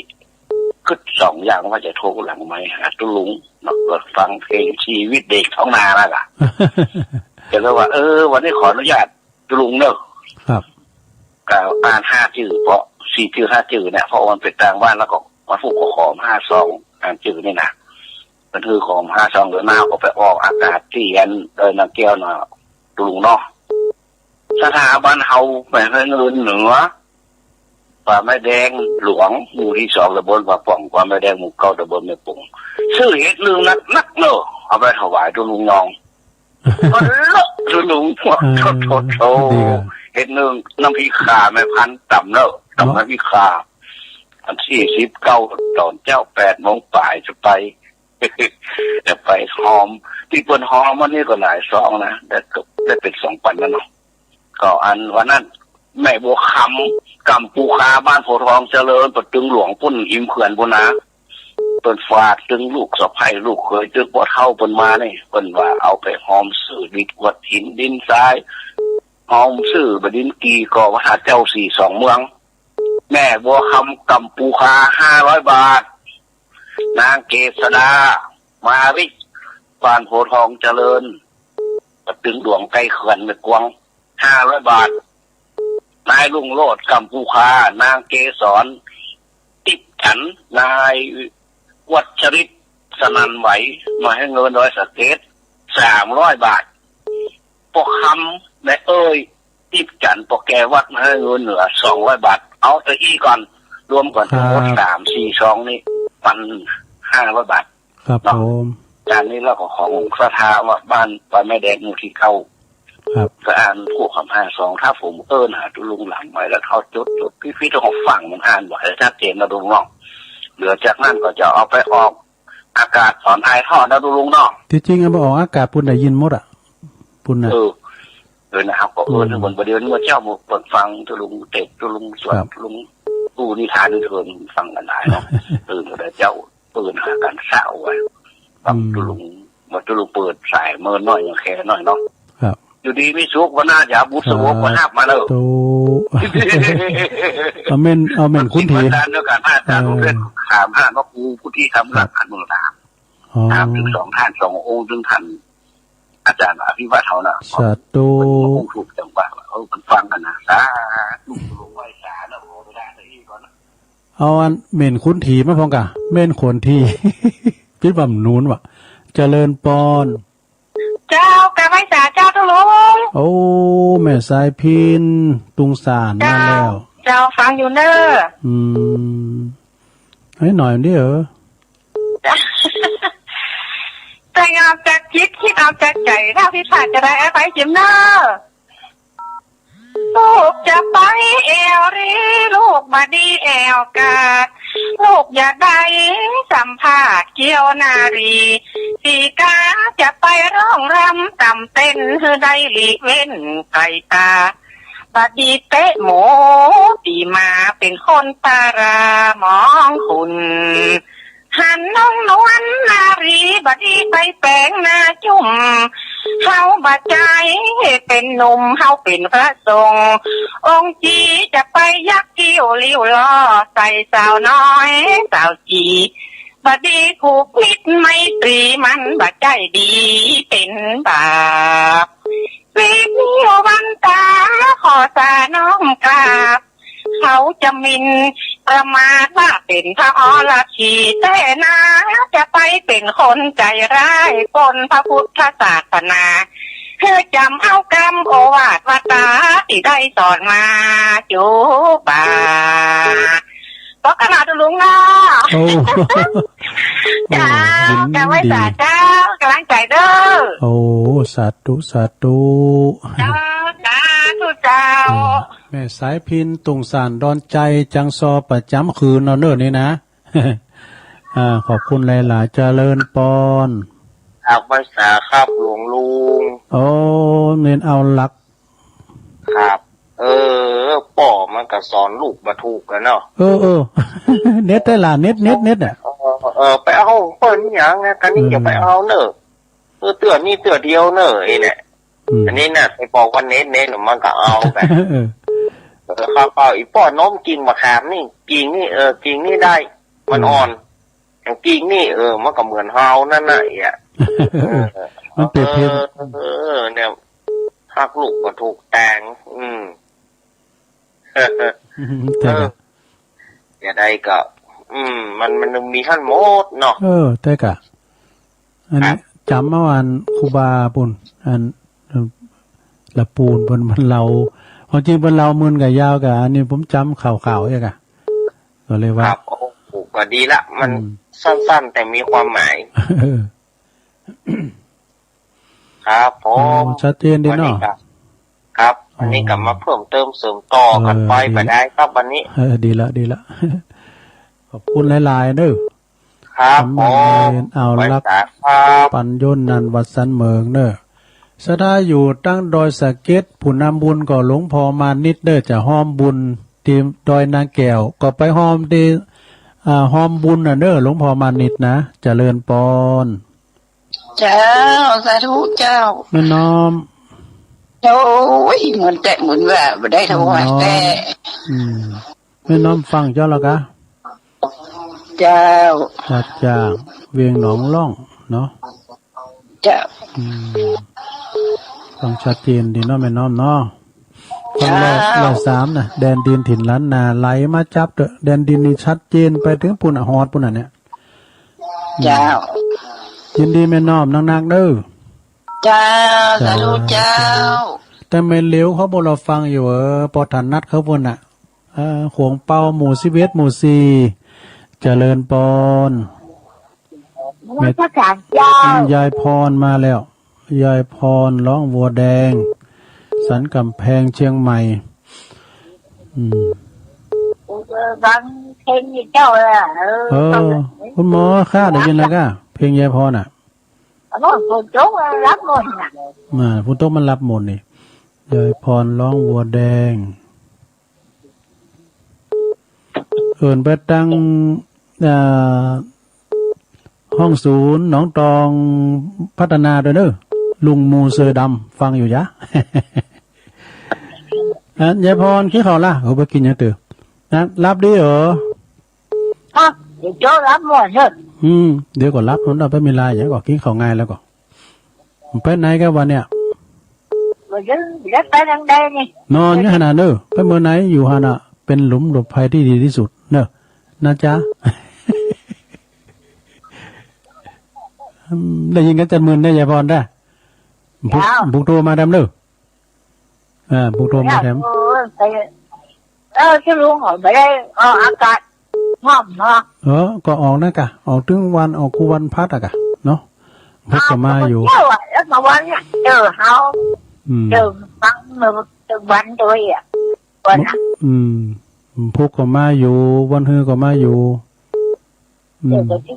คิดสองอย่างว่าจะโทรหลังไมค์หาทุลุงเนาะ เปิดฟังเพลงชีวิตเด็กท้องนานั่นล่ะ แต่ก็ว่า เออ วันนี้ขออนุญาต ตุลุงเนอะ ครับ ก็อ่านห้าจื่อ เพราะสี่จื่อห้าจื่อเนี่ย เพราะมันเป็นต่างบ้าน แล้วก็มาผูกกับขอมห้าซอง อ่านจื่อนี่นะ มันคือขอมห้าซอง เดี๋ยวหน้าก็ไปออกอากาศที่อันดอยนางแก้วน่ะ ตุลุงเนาะ สถาบันเฮาไปให้เงินเหนือ ป่าไม้แดงหลวง หมู่ที่สอง ตำบลป่าป่อง ป่าไม้แดง หมู่เก้า ตำบลแม่ป๋ง ซื้อเห็ดหนึ่งนักๆเนอะ เอาไปถวายตุลุงยอง ก็เลอะตุลุง เออ โถๆๆ ดีกว่า เห็ดหนึ่งน้ำพริกข่าแม่พันธุ์ต่ำเนอะ ต่ำ เนาะ น้ำพริกข่า อันที่สิบเก้า ตอนเจ้าแปดโมงปลายจะไป จะไปหอม ที่เปิ้นหอมวันนี้ก็หลายซองนะ ได้เกือบ ได้เป็นสองปันแล้วเนาะ ก็อันวันนั้น แม่บัวคำ กัมปูคา บ้านโพธิ์ทองเจริญ ป่าตึงหลวงปุ้น อิมเขื่อนปุ้นนะ เปิ้นฝากตึงลูกสะใภ้ลูกเขย ตึงป้อเฒ่าเปิ้นมานี่ เปิ้นว่าเอาไปหอมซื้อดินกวดหินดินทราย หอมซื้อบ่าดินกี่ก่อพระธาตุเจ้าสี่สองเมือง แม่บัวคำ กัมปูคา ห้าร้อยบาท นางเกษดา มาริก บ้านโพธิ์ทองเจริญ ป่าตึงหลวงใกล้เขื่อนแม่กวง ห้าร้อยบาท นายรุ่งโรจน์ กัมปูคา นางเกสร ติ๊บฉัน นายวัชริต สนั่นไหว มาให้เงินดอยสะเก็ด สามร้อยบาท ป้อคำ แม่เอ้ย ติ๊บฉัน ป้อแกวัด มาให้เงินเหนือ สองร้อยบาท เอาแต่อี้ก่อน รวมก่อน ครับ ทั้งหมดสามสี่ซองนี่ ปันห้าร้อยบาท ครับ เนาะ ผม จานนี้เราก็ของศรัทธาวัดบ้านป่าไม้แดง หมู่ที่เก้า ครับ ก็อ่านพวกคำห้าซอง ถ้าผมเอิ้นหาตุลุงหลังไมค์แล้วเขาจดจดพิพิธของฝั่งมันอ่านไหวชัดเจนนะลุงเนาะ เหลือจากนั้นก็จะเอาไปออกอากาศสอนถ่ายทอดนะลุงเนาะ ที่จริงเอาไปออกอากาศปุ้นได้ยินหมดอ่ะ ปุ้นนะ เออ เออ นะครับ ก็เออ อืม เหมือนประเดี๋ยวนี้เมื่อเช้าผมเปิดฟังตุลุงเทศน์ ตุลุงสวด ครับ ตุลุงอู้นิทานเทินฟังกันหลายเนาะ เออ แต่เจ้า ปืนหากันเศร้าไว้ ครับ อืม ตุลุง ว่าตุลุงเปิดสายเมินน้อยอย่างแค่น้อยเนาะ ครับ อยู่ดีมีสุข วันหน้าอย่าบุญสงบ ครับ มาหับมาเนอะ สาธุ เอาแม่น เอาแม่นคุณที วันจันทร์เดียวกัน อาจารย์ เออ ผมเรียกถามหาว่าครูผู้ที่ทำหลัก ครับ อนุรักษ์ อ๋อ ถามถึงสองท่าน สององค์ ถึงท่านอาจารย์อภิวัฒน์เขาน่ะ สาธุ ผมก็คงถูกจังหวะ เออ มันฟังกันนะ สาธุ ไหว้สาแล้ว ขอเวลาสักทีก่อนนะ เอาอันเหม็นขุนถีมาพร้อมกะ เหม็นขุนถี ปิดบำหนุนวะ เจริญปอน เจ้ากราบไหว้สาเจ้าตุลุง โอ้ แม่สายพิน ตุงสาร เจ้า มาแล้ว เจ้าฟังอยู่เนอะ อืม ให้หน่อยเดียว เจ้า งออกจากจิตคิดออกจากใจ ถ้าผิดพลาดจะได้อภัยจิมเนอร์ ลูกจะไปแอวรี ลูกบ่ดีแอวกาด ลูกอย่าได้สัมภาษณ์เกี่ยวนารี สีกาจะไปร้องรำตำเต้น หื้อได้หลีกเว้นไกลตา บ่ดีเตะหมู ตีมาเป็นคนตารามองคุณ หันน้องนวลนารี บ่ดีไปแปลงหน้าจุ่ม เฮาบ่ใจ้เป็นหนุ่ม เฮาเป็นพระสงฆ์ องค์จีจะไปยักคิ้วริ้วล้อ ใส่สาวน้อยสาวจี บ่ดีผูกมิตรไมตรี มันบ่ใจ้ดีเป็นบาป สิบนิ้ววันตา ขอสาน้อมกราบ เขาจะหมิ่นประมาทว่าเป็นพระอรพี แต่นาจะไปเป็นคนใจร้าย ปล้นพระพุทธศาสนา เพื่อจำเอากำโอวาทวาตา ที่ได้สอนมาจุบา บอกขนาดลุงเนาะ โอ้ เจ้า โอ้ ยินดี กำไว้สาเจ้า กำลังใจเด้อ โอ้ สาธุ สาธุ เจ้า สาธุเจ้า อ่า แม่สายพิน ตุงสานดอนใจ จังซอประจำคืนเนาะเนิ่อนี่นะ อ่า ขอบคุณหลายๆ เจริญปอน ครับ ไหว้สาครับหลวงลุง โอ้ เน้นเอาหลัก ครับ เออ ป้อมันก็สอนลูกบ่ถูกกันเนาะ เออ เออ เน็ตได้ล่ะ เน็ต เน็ต เน็ตอะ เออ เออ ไปเอาเปิ้นหยังนะ กันนี้ เออ อย่าไปเอาเนอะ เออ เตื้อนี้เตื้อเดียวเนอะ ไอ้เนี่ย อืม อันนี้น่ะ ไปบอกว่าเน็ต เน็ต มันก็เอาไป เออ เออ ครับ เอาอีป้อน้อมกิ่งมะขามนี่ กิ่งนี่ เออ กิ่งนี่ได้ มัน เออ อ่อน อย่างกิ่งนี่ เออ มันก็เหมือนเฮานั่นน่ะ ไอ้อะ เออ มันเปรียบเทียบ เออ เออ เนี่ย ฮักลูกบ่ถูกแตง อืม ใช่ เออ ครับ อย่างใดก็ อืม มัน มันมีหั้นหมดเนาะ เออ แต่กะ อันนี้ ครับ จ๋ำเอาอันครูบาปูน อัน ละปูนเปิ้น เปิ้นเล่า ความจริงเปิ้นเล่ามื่นกะยาวกะ อันนี้ผมจ๋ำข่าวๆ เองกะ ก็เลยว่า ครับ โอ้โห ก็ดีละ มัน อืม สั้นๆ แต่มีความหมาย เออ ครับผม โอ้ ชัดเจนดีเนาะ วันนี้ก็ ครับ อันนี้ก็ อ๋อ มาเพิ่มเติมเสริมต่อกัน เออ ไป ดีละ ไปได้ครับวันนี้ เออ ดีละ ดีละ ขอบคุณหลายๆ เด้อ ครับผม เอาละ ไหว้สาครับ ปัญญนนันท์ วัดสันเมืองเนอะ สถาอยู่ตั้งดอยสะเก็ด ผู้นำบุญก็หลวงพ่อมานิดเด้อ จะห้อมบุญที่ดอยนางแก้ว ก็ไปห้อมที่ อ่า ห้อมบุญน่ะเนอะ หลวงพ่อมานิดนะ เจริญปอน เจ้า สาธุเจ้า แม่น้อม โอ้ย เหมือนแต่เหมือนว่าบ่ได้ถวายแต่ แม่น้อม อืม แม่น้อมฟังเจ้าแล้วกะ เจ้า มาจากเวียงหนองล่องเนาะ เจ้า อืม ฟังชัดเจนดีเนาะแม่น้อมเนาะ ฟังร้อย เจ้า ร้อยสามนะ แดนดินถิ่นล้านนา ไหลมาจับเถอะ แดนดินนี่ชัดเจนไปถึงปุ้นน่ะ ฮอดปุ้นน่ะเนี่ย เจ้า ยินดีแม่น้อมนักๆ เด้อ เจ้า สาธุเจ้า แต่แม่เหลียวเขาบ่รอฟังอยู่ เออ ปอถนัดเขาปุ้นน่ะ เออ ขวงเปาหมู่สิบเอ็ด หมู่สี่ เจริญปอน นมัสการเจ้า แม่ ยายพรมาแล้ว ยายพรร้องวัวแดง สันกำแพงเชียงใหม่ อืม เออ ฟังเพลงนี่เจ้า เออ เออ คุณหมอค่ะ ได้ยินแล้วค่ะ เพลงยายพรน่ะ โอ้ ฝนตกมันหลับหมดน่ะ อ่า ฝนตกมันหลับหมดนี่ ยายพรร้องวัวแดง เอิ้นไปตัง อ่า ห้องศูนย์หนองตองพัฒนาด้วยเด้อ ลุงหมู่เสื้อดำฟังอยู่จ้ะ อ่ะ ยายพรกินข้าวละ โอ้ ไปกินหยังเตื้อ นะ หลับดีเหรอ ฮะ เดี๋ยวเจ้าหลับหมดเถอะ อืม เดี๋ยวก็หลับ มันเอาไปมีลายอย่างก็กินข้าวง่ายแล้วก็ ไปไหนกันวะเนี่ย บ่ได้ บ่ได้ไปทางใดนี่ นอนอยู่หั่นน่ะเนอะ ไปเมืองไหนอยู่หั่นน่ะ เป็นหลุมหลบภัยที่ดีที่สุดเนอะ นะจ๊ะ อืม ได้ยินกันจัดหมื่นได้ยายพรได้ บุก เจ้า บุกโทรมาดำเนอะ อ่า บุกโทรมาแถม เออ ไป เออ ที่ลุงออกไปได้ ออกอากาศ ห้องเนาะ เออ ก็ออกนะกะ ออกถึงวัน ออกคู่วันพัดอะกะ เนาะ พวกก็มาอยู่ เจ้าอะแล้วมาวันเนี่ยเจอเขา อืม เจอฟังเมื่อเจอวันด้วยอ่ะวันอ่ะ อืม พวกก็มาอยู่ วันฮือก็มาอยู่ อืม เดี๋ยวจะ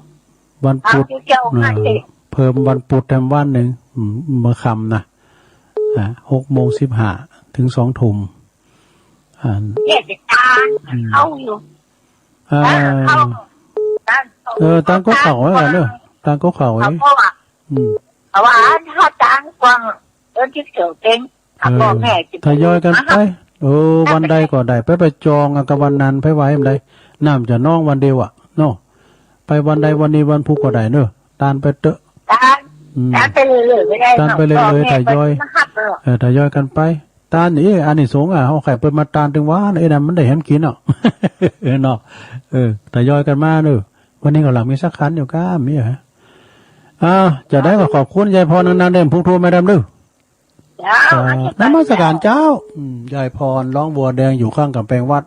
วันพุธ เอาเจ้า อ่า ให้ เพิ่มวันพุธแถมวันหนึ่ง อืม เมื่อค่ำนะ อ่า หกโมงสิบห้าถึงสองทุ่ม อ่า เนี่ยจะตาม อืม เขาอยู่ อ่า เออ เขา เออ ตามก็เขาไว้ก่อนเนอะ ตามก็เขาไว้ เขาก็ว่า อืม เขาว่าถ้าตามกว้าง เออ ที่เกี่ยวเต็ง เออ พ่อแม่จะ ทยอยกันไป เออ วันใดก็ได้ ไปไปจองเอากับวันนั้น ไปไหว้มันได้ น้ำจะนองวันเดียวอะ เนาะ ไปวันใดวันนี้วันพุธก็ได้เนอะ ตานไปเตอะ ตาน อืม ตานไปเรื่อยๆ ไม่ได้ ตานไปเรื่อยๆ เนาะ พ่อแม่ ทยอย ก็จะมาหักเนอะ เออ ทยอยกันไป ตานนี่ อานิสงส์อ่ะ เอาไข่เปิดมาตานถึงวัน ไอ้นั่นมันได้แหมกินเนาะ เออ เนาะ เออ ทยอยกันมาเนอะ วันนี้ก็หลังมีสักขันอยู่ก้ามนี่ฮะ อ่า จะได้ก็ขอบคุณยายพรนานๆ เด้อ พุกโทรมาดำเด้อ เจ้า อ่า นมัสการเจ้า อืม ยายพร ร้องบัวแดง อยู่ข้างกำแพงวัด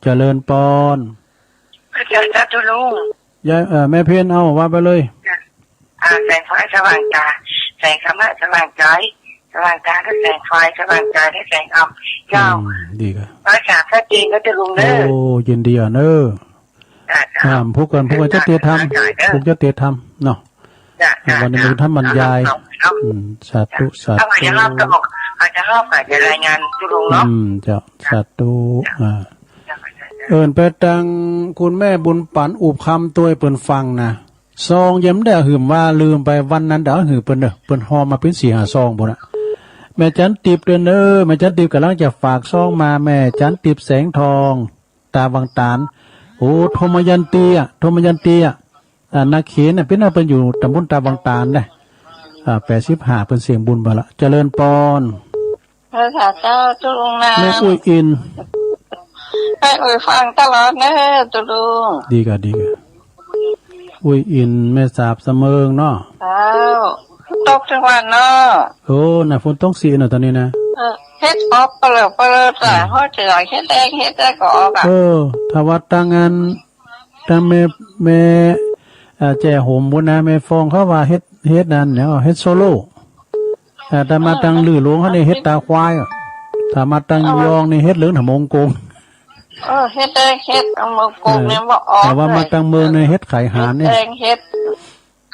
เจริญปอน เจริญเจ้าลุง ยาย เอ่อ แม่เพียร เอาว่าไปเลย จ้ะ อ่า แสงไฟสว่างตา แสงธรรมะสว่างใจ สว่างตาก็แสงไฟ สว่างใจก็แสงธรรม เจ้า อืม ดีครับ ภาษาพระจีนก็จะลุงเนอะ โอ้ ยินดีอ่ะเนอะ จ้ะ จ้ะ อ่า พวกกัน พวกกันจะเตรียมทำ จ้ะ จ้ะ พวกจะเตรียมทำเนาะ จ้ะ อ่า วันนี้ จ้ะ มันทำบรรยาย จ้ะ อืม สาธุ สาธุ เอาไว้เดี๋ยวรอบต่อ เอาจะรอบก่อนจะรายงานเจ้าลุงเนาะ อืม เจ้า สาธุ อ่า เอิ้นไปตังคุณแม่บุญปันอุบคำตวยเปิ้นฟังนะ ซองยังบ่ได้หืมว่าลืมไปวันนั้นเดี๋ยวหือเปิ้นเด้อ เปิ้นห่อมาเป็นสี่ห้าซองพุ้นน่ะ แม่จันติบเด้อเนอะ แม่จันติบกำลังจะฝากซองมา แม่จันติบแสงทอง ตาวังตาน โอ้ โทมยันตีอะ โทมยันตีอะ อ่า นาเขนน่ะ เป็นน่ะ เปิ้นอยู่ตำบลตาวังตานนะ อ่า แปดสิบห้า เปิ้นเสียงบุญไปละ เจริญปอน พระสาเจ้าจุลุงนาม แม่อุ้ยอิน แม่อุ้ยฟังตลอดเนอะจุลุง ดีกะ ดีกะ อุ้ยอิน แม่สาบสะเมิงเนาะ เจ้า ตกทั้งวันเนาะ โอ้ น่ะ ฝนตกสิเนาะ ตอนนี้นะ เออ เฮ็ดออกไปแล้ว ไปแล้วจ้ะ เออ เฮาจะอยากเฮ็ดแดง เฮ็ดแดงก็ออกอะ เออ ถ้าว่าตังอัน ตังแม่ แม่ เอ่อ แจ้โหมพุ้นนะ แม่ฟองเขาว่าเฮ็ด เฮ็ดนั่นเนี่ย เฮ็ดโซโล่ เอ่อ แต่มาตังลือหลวงเขานี่เฮ็ดตาควายอะ ถ้ามาตังยองนี่เฮ็ดเหลืองหมงกง เออ เฮ็ดได้ เฮ็ดเอาหมงกงเนี่ย เออ บ่ออก แต่ว่ามาตังเมืองนี่เฮ็ดไข่หานเนี่ย เฮ็ดแดง เฮ็ด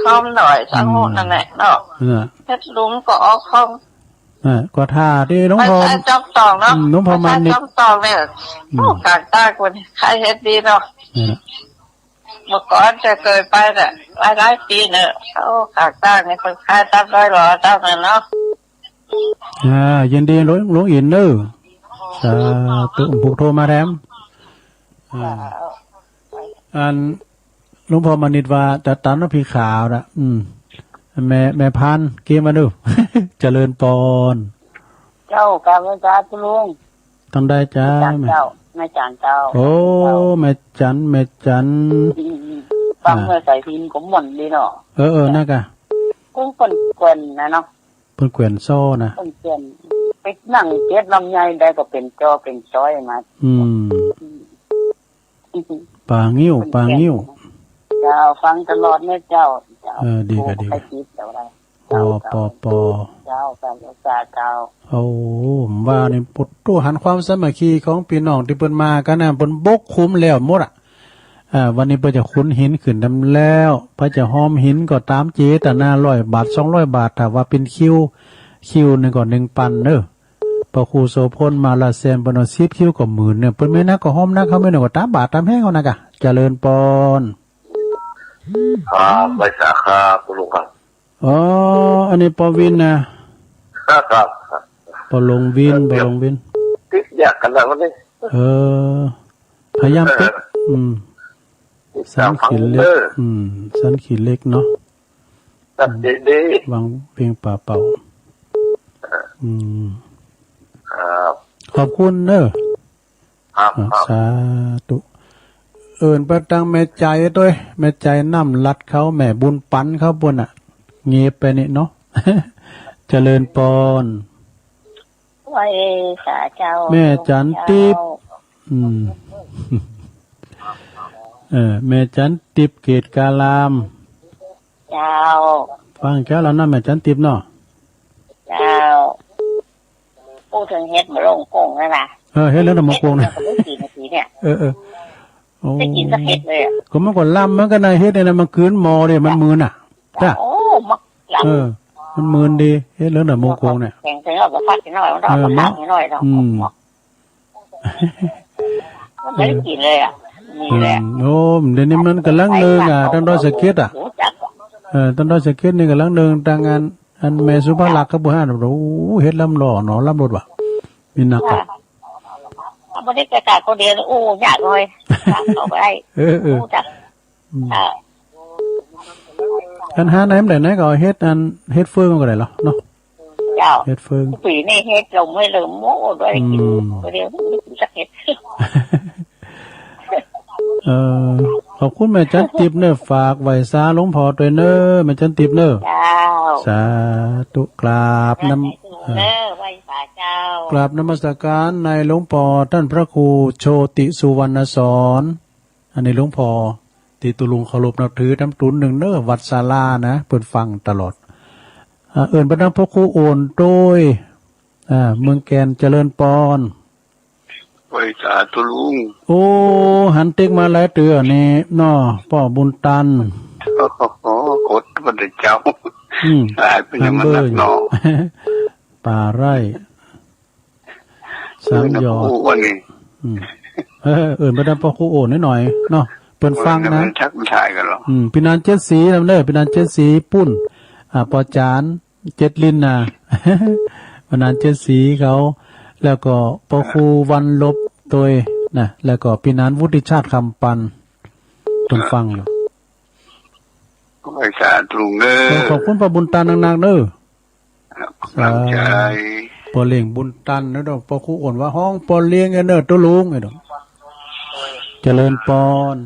คอมหน่อย อืม สังหูนั่นแหละเนาะ เออ เฮ็ดหลุมก็ออกคอม เออ ก็ถ้าที่หลวงพ่อ ไปใส่จอมตองเนาะ อืม หลวงพ่อมานิด ไปใส่จอมตองเนี่ย อืม โอ้ กลางตาคนใครเฮ็ดดีเนาะ เออ เมื่อก่อนจะเคยไปน่ะ หลายๆ ปีเนอะ โอ้ กลางตาเนี่ยคนขายตามดอยหล่อตามนั่นเนาะ อ่า ยินดีหลวง หลวงอินเนอะ สาธุ ผูกโทรมาแถม อ่า อัน หลวงพ่อมานิดว่าจะตันว่าผีขาวนะ อืม แม่ แม่พันธุ์ เกมมาดู เจริญปอน เจ้า กราบนมัสการลุง ตังใดจ้า แม่จันเจ้า แม่ แม่จันเจ้า โอ้ แม่จัน แม่จัน อืม อืม ฟัง อ่า เมื่อใส่พินผมม่วนดีเนาะ เออ เออ นักอะ กุ้งเปิ้นเปิ้นนะเนาะ เปิ้นแขวนซ้อนะ เปิ้นแขวน ไปนั่งเก็บลำไยได้ก็เป็นจอเป็นจ้อยมา อืม อืม ป่างิ้ว ป่างิ้ว เจ้า ฟังตลอดเนี่ยเจ้า เจ้า เออ ดีกะ ดีกะ ใครคิดเจ้าได้ ปอ เจ้า ปอ ปอ เจ้า การรักษาเจ้า โอ้ ว่านี่ปุตตุหันความสามัคคีของพี่น้องที่เปิ้นมากันนะ เปิ้นบกคุ้มแล้วหมดอะ อ่า วันนี้เปิ้นจะขุนหินขึ้นนำแล้ว เปิ้นจะหอมหินก็ตามเจตนา ร้อยบาท สองร้อยบาท ถ้าว่าเป็นคิว คิวหนึ่งก็หนึ่งปันเนอะ พระครูโสพลมาลาแซม เปิ้นเอาสิบคิวก็หมื่นเนี่ย เปิ้นไม่นักก็หอมนัก เขาไม่หน่อยก็ตามบาทตามแห้งเอานักอะ เจริญปอน ครับ ไหว้สาครับ คุณลุงครับ อ๋อ อันนี้ปอวินนะ ครับ ปอหลวงวิน ปอหลวงวิน ติดยากขนาดวันนี้ เออ พยายามติด เออ อืม ติดตามฟังเด้อ สันขีเหล็ก อืม สันขีเหล็กเนาะ ครับ ดีๆ วังเวียงป่าเป่า อืม ครับ ขอบคุณเนอะ ครับ อ่ะ ครับ สาธุ เอิ้นไปตังแม่ใจด้วย แม่ใจน้ำลัดเขา แม่บุญปันเขาปุ้นน่ะ เงียบไปนี่เนาะ เจริญปอน ไหว้สาเจ้า แม่จันติบ เจ้า อืม เออ แม่จันติบเกตการาม เจ้า ฟังแกแล้วนะแม่จันติบเนาะ เจ้า พูดถึงเฮ็ดหมากโล่งโกงนั่นนะ เออ เฮ็ดแล้วนะหมากโกงนะ เฮ็ดแล้วก็ไม่กี่นาทีเนี่ย เออ เออ โอ้ ได้กินสักเฮ็ดเลยอะ ก็มันก็ลำเหมือนกันนะ เฮ็ดเนี่ยนะ มันกืนหม้อดิ มันมืนอ่ะ จ้ะ โอ้ มักลำ เออ มันมืนดี เฮ็ดแล้วนะหมากโกงเนี่ย แข็งจัง เอาไปฟักกินหน่อย มันก็เอา เออ มาฟัก เนาะ กินหน่อยเนาะ อืม มันไม่ได้กินเลยอะ นี่แหละ อืม โอ้ เดี๋ยวนี้มันกำลังเนิงอ่ะ ต้นดอยสะเก็ดอ่ะ เออ ต้นดอยสะเก็ดนี่กำลังเนิง ทางอัน อันแม่สุภาลักษณ์ก็บ่ห้า โอ้ เฮ็ดลำหล่อเนาะ ลำรถว่ะ มีนักอ่ะ ค่ะ เอาบ่ได้ไปกราบคนเดียว โอ้ ยากเลย เอาไปได้ เออ เออ โอ้ จ้ะ อืม ค่ะ อันหาไหนมันได้ไหนก็เอาเฮ็ดอัน เฮ็ดเฟืองก็ได้เหรอเนาะ เจ้า เฮ็ดเฟือง ปีนี้เฮ็ดลงไม่ลืม โอ้ ด้วยกิน อืม คนเดียวไม่กินสักเฮ็ด เอ่อ ขอบคุณแม่จันติบเนอะ ฝากไหว้สาหลวงพ่อด้วยเนอะ แม่จันติบเนอะ เจ้า สาธุ กราบนำ เจ้า เอ่อ ไหว้สาเจ้า กราบนมัสการในหลวงพ่อท่านพระครูโชติสุวรรณสอน อันนี้หลวงพ่อที่ตุลุงเคารพนับถือน้ำตุนหนึ่งเนอะ วัดศาลานะ เพิ่นฟังตลอด อ่า เอิ้นไปนำพระครูโอนโดย อ่า เมืองแก่น เจริญปอน ไหว้สาธุลุง โอ้ หันติ๊กมาหลายเตื้อนี่เนาะ ป้อบุญตัน โอ้โห กดพระเจ้า อืม หลายเป็นอย่างนั้นนักเนาะ ป่าไร่ สามยอด เออ นะ ป้อครูอ้วนนี่ อืม เออ เอิ้นไปนำป้อครูโอนหน่อยๆ เนาะ เปิ้นฟังนะ เออ ทักทายกันเหรอ อืม พี่นันเจ็ดสีนำเด้อ พี่นันเจ็ดสีปุ้น อ่า ป้อจาน เจ็ดลิ้นนะ พี่นันเจ็ดสีเขา แล้วก็ป้อครูวันลบตวยนะ แล้วก็พี่นันวุฒิชาติคำปัน เปิ้นฟังอยู่ ไหว้สาธุลุงเด้อ ขอ ขอบคุณป้อบุญตันนักๆ เด้อ ครับ สาธุ กำลังใจ ป้อเลี้ยงบุญตันนะเด้อ ป้อครูอ้วนว่าฮ้องป้อเลี้ยงเนอะ ตุลุงเนอะ เจริญปอน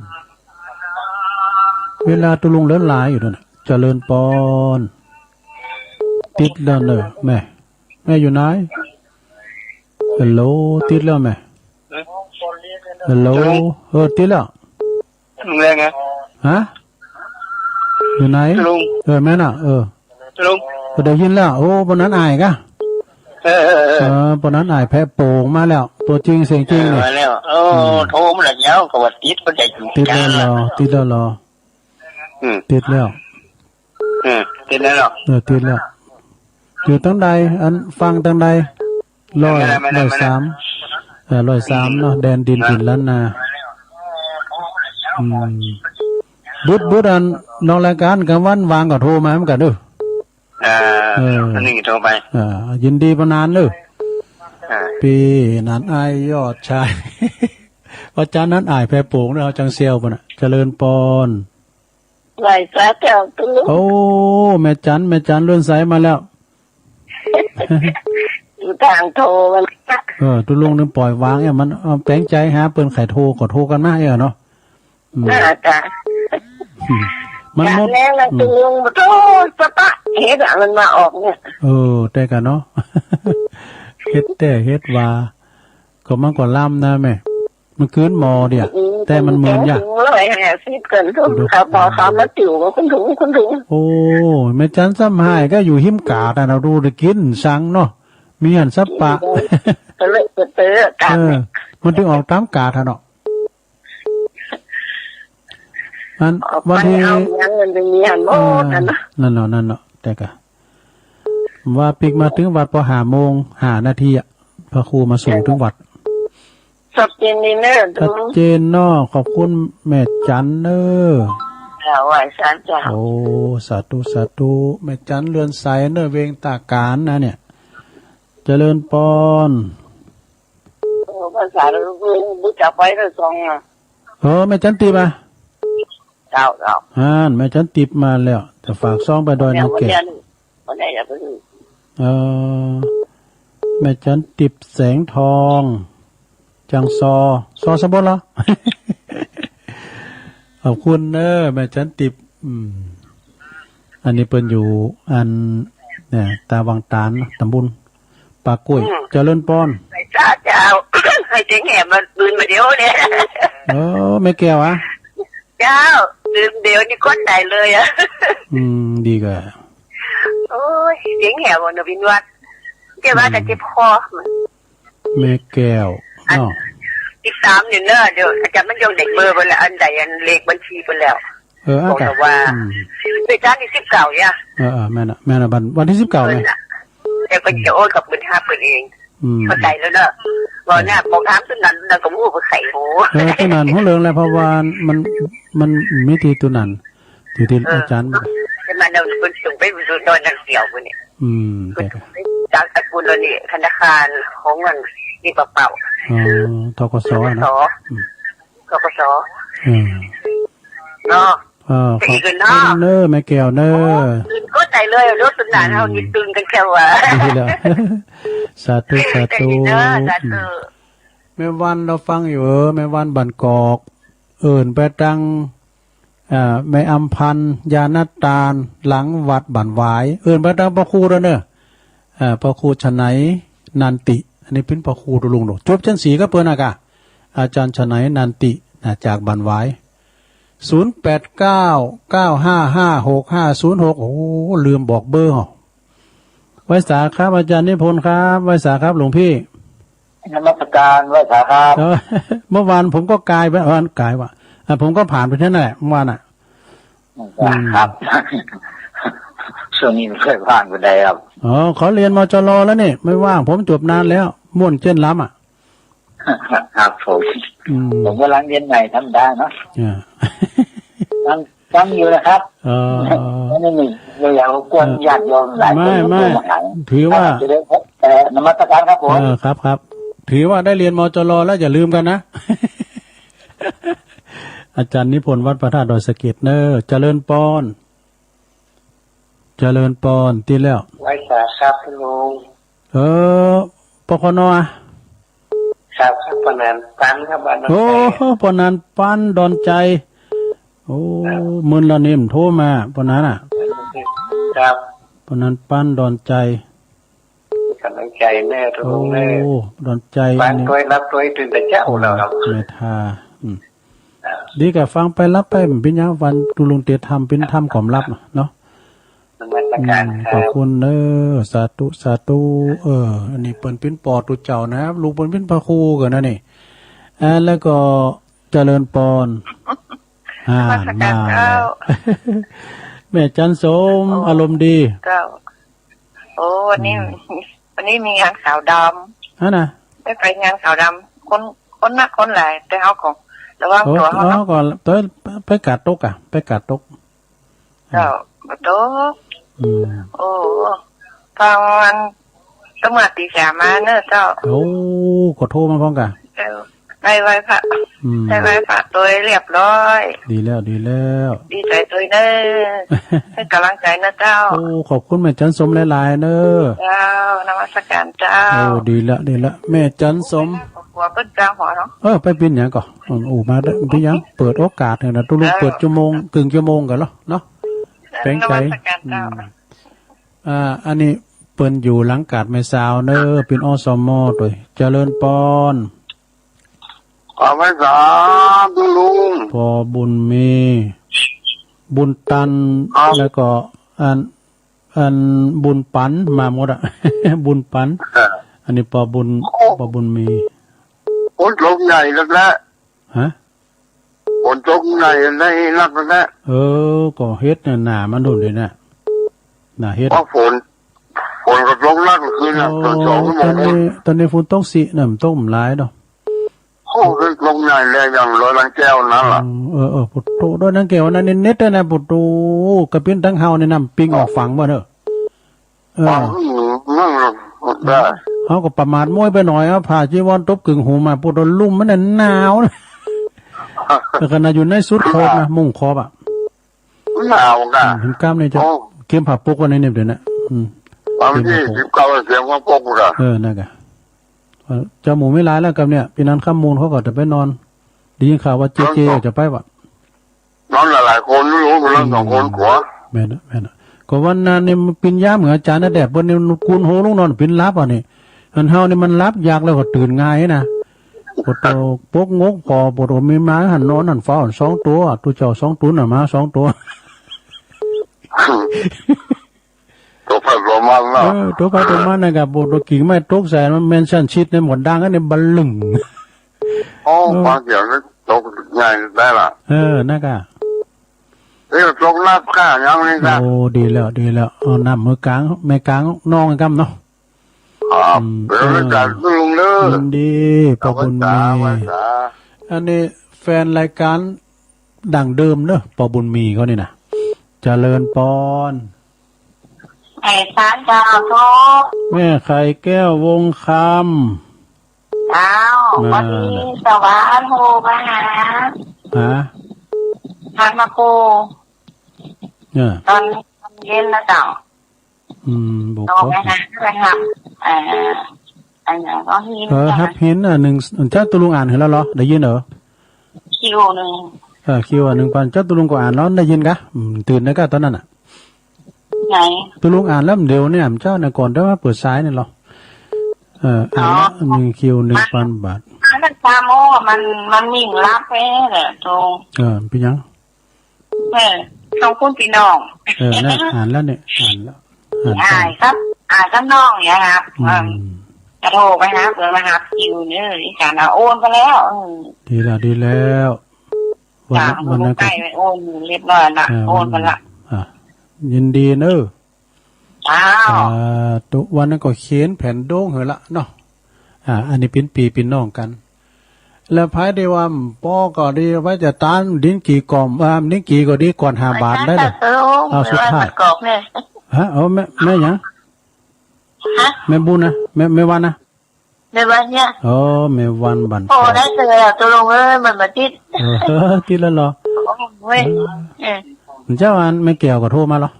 เวลาตุลุงเลินหลายอยู่นั่นน่ะ เจริญปอน ติดแล้วเนอะ แม่ แม่อยู่ไหน ฮัลโหล ติดแล้วแม่ ฮัลโหล เออ ติดแล้ว ลุงเรียกไง ฮะ อยู่ไหน ลุง เออ แม่น่ะ เออ ลุง ก็ได้ยินแล้ว โอ้ ป้อนั้นอ้ายกะ เออ เออ เออ เออ ป้อนั้นอ้ายแพะโป่งมาแล้ว ตัวจริงเสียงจริงเนี่ย เออ มาแล้ว โอ้ อืม โทรมาแล้ว เดี๋ยวก็ว่าติด ก็ได้ ติดแล้วเหรอ ติดแล้วเหรอ อืม ติดแล้ว เออ ติดแล้วเหรอ เออ ติดแล้ว อยู่ตังใด อันฟังตังใด ร้อย ไม่ได้ ไม่ได้ ร้อยสาม ไม่ได้ เออ ร้อยสาม อืม เนาะ แดนดิน อืม ถิ่นล้านนา อืม บึด บึด อัน นอกรายการกลางวันว่างก็โทรมาเหมือนกันเด้อ เออ เออ อันนี้โทรไป เออ ยินดีปานานเด้อ เออ พี่นันอ้ายยอดชาย ป้อจานนั้นอ้ายแพะโป่งเด้อ เฮาจังเซียวปะน่ะ เจริญปอน ไหว้สาเจ้าตุลุง โอ้ แม่จัน แม่จันเลื่อนสายมาแล้ว อยู่ทางโทรมัน เออ ตุลุงนึงปล่อยวางเนี่ย มัน เอาแปลงใจหาเปิ้นไขโทร ก็โทรกันมาเออเนาะ อืม น่าจะ อืม มันหมด อย่างแรกนะ อืม ตุลุงมาโทรสะปะ เฮ็ดอะ มันมาออกเนี่ย เออ แต่กันเนาะ เฮ็ดแต่เฮ็ดว่า ก็มันก็ลำนะแม่ มันกืนหม้อเดียว อืม แต่มันมืนยะ ร้อยห้าสิบกันทุก ดู เขาบอกเขามาติวว่าคุณถุง คุณถุง โอ้ แม่จันซ้ำหายก็อยู่หิมกาดอะ เราดูได้กินสังเนาะ มีหันสับปะ ก็เลยเปิดเตอกัน เออ มันถึงออกตามกาดอะเนาะ อัน ออกไป วันที่ เอายังเงินไปมีหันหมด เออ นั่นนะ นั่นเนาะ นั่นเนาะ แต่ก็ ว่าปิ๊กมาถึงวัดพอห้าโมงห้านาทีอะ พระครูมาส่งถึงวัด ชัดเจนดีเนอะ ชัดเจนเนาะ ขอบคุณแม่จันเนอะ อ่า ไหว้สาเจ้า โอ้ สาธุ สาธุ แม่จันเรือนใสเนอะ เวงตาการนะเนี่ย เจริญปอน เออ ภาษาเรารู้จักไปเนอะ ซองอะ เออ แม่จันติบอ่ะ เจ้า เจ้า อ่าน แม่จันติบมาแล้ว จะฝากซองไปดอยนางแก้ว วันนี้ วันนี้อย่าไปดู เออ แม่จันติบแสงทอง จังซอ ซอสะบดเหรอ ขอบคุณเนอะ แม่จันติบ อืม อันนี้เปิ้นอยู่ อัน เนี่ย ตาวังตาลเนาะ ตำบล ปากกล้วย อืม เจริญปอน ไอ้เจ้า เจ้า ให้เจ๊งแหบมาคืนมาเดี๋ยวเนี่ย เออ แม่แก้วอะ เจ้า คืนเดี๋ยวนี้คนไหนเลยอะ อืม ดีกว่า เสียงแหบอะ หนอ พี่นวัด เจ้าว่าแต่เจ็บคอ แม่แก้วเนาะ ติดตามอยู่เนอะ เดี๋ยวอาจารย์มันยงได้เบอร์ไปละ อันใด อันเลขบัญชีไปแล้ว เออ อ่ะ บอกแล้วว่า อืม เป็นครั้งที่สิบเก้า เนี่ย เออ เออ แม่นอะ แม่นอะ วัน วันที่สิบเก้า เออ เนี่ย น่ะ เดี๋ยวก็จะโอนกับเงินห้าพันเอง อืม เข้าใจแล้วเนอะ บอกเนี่ย บอกถามตัวนั้น แล้วก็มู้ไปไขหู เออ ตัวนั้น หัวเรื่องแล้ว เพราะว่ามัน มันมีที่ตัวนั้น อยู่ที่ เออ อาจารย์ แต่มันเอาคนส่งไปดูตอนนั้นเดียวกันเนี่ย อืม คน แต่ ส่งไปจากสกุลเรานี่ ธนาคารของมันนี่เปล่าๆ อ๋อ ธ.ก.ส. ธ.ก.ส. เนาะ อืม ธ.ก.ส. อืม เนาะ เออ ขอบคุณเนอะ เนอะ แม่แก้วเนอะ ตื่นก็ใจเลย รถตุนหนานเฮานี่ตื่นกันแค่ว่า ดีแล้ว สาธุ สาธุ ใจดีเนอะ สาธุ อืม แม่วันเราฟังอยู่ เออ แม่วันบ้านกอก เอิ้นไปตัง อ่า แม่อำพันธ์ ยานาตาล หลังวัดบ้านหวาย เอิ้นไปตังพระครูแล้วเนอะ อ่า พระครูฉะไหน นันติ อันนี้เป็นพระครูตุลุงดอก จบชั้นสี่ก็เปิ้นนะกะ อาจารย์ฉะไหน นันติ นะ จากบ้านหวาย ศูนย์แปดเก้า เก้าห้าห้า หกห้าศูนย์หก โอ้ ลืมบอกเบอร์เหรอ ไหว้สาครับ อาจารย์นิพนธ์ครับ ไหว้สาครับ หลวงพี่ นมัสการ ไหว้สาครับ เออ เมื่อวานผมก็กายไป เออ กายว่ะ อ่ะ ผมก็ผ่านไปที่นั่นแหละ เมื่อวานอ่ะ อืม ครับ ช่วงนี้ไม่ค่อยว่างปานใดครับ อ๋อ เขาเรียน มจร แล้วนี่ ไม่ว่าง ผมจบนานแล้ว ม่วนเจ้นล้ำอ่ะ ครับผม อืม ผมกำลังเรียนใหม่ธรรมดาเนาะ อ่า ฟัง ฟังอยู่นะครับ เออ ไม่ได้หนี ไม่อยากรบกวน เออ ญาติโยมหลายคน ไม่ ไม่ มาหา ถือว่า จะได้ เอ่อ นมัสการครับผม เออ ครับ ครับ ถือว่าได้เรียน มจร แล้ว อย่าลืมกันนะ อาจารย์นิพนธ์ วัดพระธาตุดอยสะเก็ดเนอะ เจริญปอน เจริญปอน ติดแล้ว ไหว้สาครับลุง เออ ปคน อะ ครับ ครับ ปอนันปันครับ บ้านดอน โอ้ ชัย ปอนันปัน ดอนชัย โอ้ ครับ มื้อละนี่มันโทรมา ปอนันอะ ครับ ปอนันปัน ดอนชัย กำลังใจแน่ โอ้ ลุงแน่ ดอนชัย ฟัง อันนี้ ด้วย รับด้วย ตื่นแต่เช้า โอ้ แล้วครับ เมตตา อืม ดีกะฟังไปรับไป มันเป็นหยัง วันตุลุงเตรียมทำเป็นธรรมความลับน่ะเนาะ นมัสการ อืม ครับ ขอบคุณเด้อ สาธุ สาธุ เออ อันนี้เปิ้นเป็นปอตุเจ้านะ ลูกเปิ้นเป็นพระครูกันนะนี่ อ่า แล้วก็เจริญปอน อ่า นมัสการ มาแล้ว เจ้า แม่จันสม โอ้ อารมณ์ดี เจ้า โอ้ วันนี้ อืม วันนี้มีงานขาวดำ ฮะนะ ไม่ไปงานขาวดำ คน คนนักคนหลาย แต่เฮาก็ระวังตัวเฮาเนาะ โอ้ เฮาก็ ไป ไปกาดตกอะ ไปกาดตก เจ้า กาดตก อืม โอ้ ฟังมัน ก็เมื่อตีสามมาเนอะเจ้า โอ้ ก็โทรมาพร้อมกัน เจ้า ได้ไหว้พระ อืม ได้ไหว้พระโดยเรียบร้อย ดีแล้ว ดีแล้ว ดีใจโดยเนอะ ให้กำลังใจนะเจ้า โอ้ ขอบคุณแม่จันสมหลายๆ เนอะ เจ้า นมัสการเจ้า โอ้ ดีละ ดีละ แม่จันสม หัวเปิ้นเจ้าหัวเนาะ เออ ไปเป็นหยังก่อ อืม โอ้ มาได้ เป็นหยัง เปิดโอกาสให้นะ ตุลุง เจ้า เปิดชั่วโมง ครึ่งชั่วโมงกันเหรอ เนาะ เออ แปลงใจ นมัสการเจ้า อืม อ่า อันนี้เปิ้นอยู่หลังกาดแม่สาวเนอะ เป็น อสม ตัว เจริญปอน ขอไหว้สาธุลุง พ่อบุญมี บุญตัน ครับ แล้วก็อัน อันบุญปันมาหมดอะ บุญปัน ครับ อันนี้พ่อบุญ โอ้ พ่อบุญมี ฝนตกใหญ่แล้วนะ ฮะ ฝนตกใหญ่ได้นักแล้วนะ เออ ก็เฮ็ดน่ะ หน้ามันโดนเลยนะ หน้าเฮ็ด เพราะฝน ฝนก็ตกหนักคืนน่ะ โอ้ ตอนสองชั่วโมง ตอนนี้ ตอนนี้ฝนตกสิน่ะ มันตกมันหลายเนาะ โอ้ ตกใหญ่เลย อย่างดอยนางแก้วนั่นล่ะ เออ เออ เออ ฝนตกดอยนางแก้วนั่นเน็ตๆ เลยนะ ฝนตก กะปิ้นทั้งเฮานี่น้ำปิงออกฝั่งบ่เนอะ เออ ฟังอยู่นั่นน่ะได้ เฮาก็ประมาทมวยไปหน่อย เอาผ้าจีวรตบกึ่งหูมา ปวดลุ่มมันน่ะหนาวนะ แต่ขนาดอยู่ในสุดโคตรนะ มุ้งครอบอะ หนาวกะ อืม เห็นกล้ามนี่จะ โอ้ เก็บผ้าปกไว้ในเนี่ยเดี๋ยวนะ อืม บางที เก็บผ้าปก สิบเก้าเสียงว่าปกกะ เออ นั่นกะ เออ เจ้าหมูไม่ร้ายแล้วกับเนี่ย พี่นันข้ามมูลเขาก็จะไปนอน ได้ยินข่าวว่าเจเจ นอนต่อ ก็จะไปวะ นอนหลายๆ คนไม่รู้ มันนอนสองคน อืม กว่า แม่นอะ แม่นอะ ก็วันนั้นนี่มันปินยามเหมือนอาจารย์นะ แต่เปิ้นนี่มันกูนโฮลุงนอนปินหลับอ่ะนี่ อันเฮานี่มันหลับยากแล้วก็ตื่นง่ายนะ ปวดตัวปกงกพอ ปวดตัวมีหมาหันนอนหันเฝ้าหันสองตัว ตัวเจ้าสองตัวน่ะ หมาสองตัว ตัวพัดลม เออ ตัวไปตัวมานะครับ บอกตัวกิ่งไม้ตกใส่ มันแม่นชั้นชิดในหมดดังอันนี้บะลึง โอ้ เออ บางอย่างก็ตกง่ายได้ล่ะ เออ นะครับ นี่ก็ตกนับข้ายังนี่นะ โอ้ ดีแล้ว ดีแล้ว เอาน้ำมือกลาง แม่กลางน้องกำเนาะ ครับ อืม เดี๋ยวจะจัดลุงเด้อ ยินดี ป้อบุญมี เอาไว้จ้า อันนี้แฟนรายการดั้งเดิมเนอะ ป้อบุญมีเขานี่นะ เจริญปอน ไอ้สารเจ้าทุก แม่ไข่แก้ววงคำ เจ้า มา วันนี้สวรรค์โทรมาหา ฮะ ทักมาคู่ เออ ตอนเย็นนะเจ้า อืม บอก โทร เขา ไปหา ไปหา เอ่อ อันนั้นก็หิน เออ ใช่ไหม ฮับหิน อ่ะ หนึ่ง เจ้าตุลุงอ่านให้แล้วเหรอ ได้ยินเหรอ คิวหนึ่ง เออ คิวอ่ะ หนึ่งพัน เจ้าตุลุงก็อ่านแล้ว ได้ยินกะ อืม ตื่นได้กะตอนนั้นอ่ะ ไหน ตุลุงอ่านแล้วเดี๋ยวเนี่ย เจ้าเนี่ย ก่อนได้มาเปิดสายเนี่ยเหรอ เออ อ่านแล้ว อ๋อ หนึ่งคิว หนึ่งพันบาท อ่านแล้วตาม โอ้ มัน มันมิ่งลับไปเลยตรง เออ เป็นยัง เออ ขอบคุณพี่น้อง เออ นั่น อ่านแล้วเนี่ย อ่านแล้ว อ่าน อ่านครับ อ่านกับน้องเนี่ยครับ อืม เออ จะโทรไปหาเพื่อนมาหาคิวเนี่ย อีสานเอาโอนไปแล้ว อืม ดีแล้ว ดีแล้ว วันนั้น จ้ะ วันนั้นก็ ใกล้ไปโอนอยู่เรียบร้อยละ เออ โอนไปละ อ่ะ ยินดีเนอะ อ้าว สาธุ วันนั้นก็เขียนแผ่นโด่งเหอะละเนาะ อ่า อันนี้เป็นปีเป็นน้องกัน แล้วภายได้ว่า ปอก็ดีว่าจะต้านดินกี่ก่อม อ่า ดินกี่ก็ดีก่อนห้าบาทได้เลย เออ เอาสุดท้าย มันกรอกเนี่ย ฮะ เอาแม่ แม่หยัง ฮะ แม่บุญนะ แม่ แม่วันนะ แม่วันเนี่ย อ๋อ แม่วันบัน โอ้ ได้เจอแล้ว ตกลงเอ้ย มันมาติด เออ ติดแล้วเหรอ โอ้ย เออ เออ เจ้าอันแม่แก้วก็โทรมาเหรอ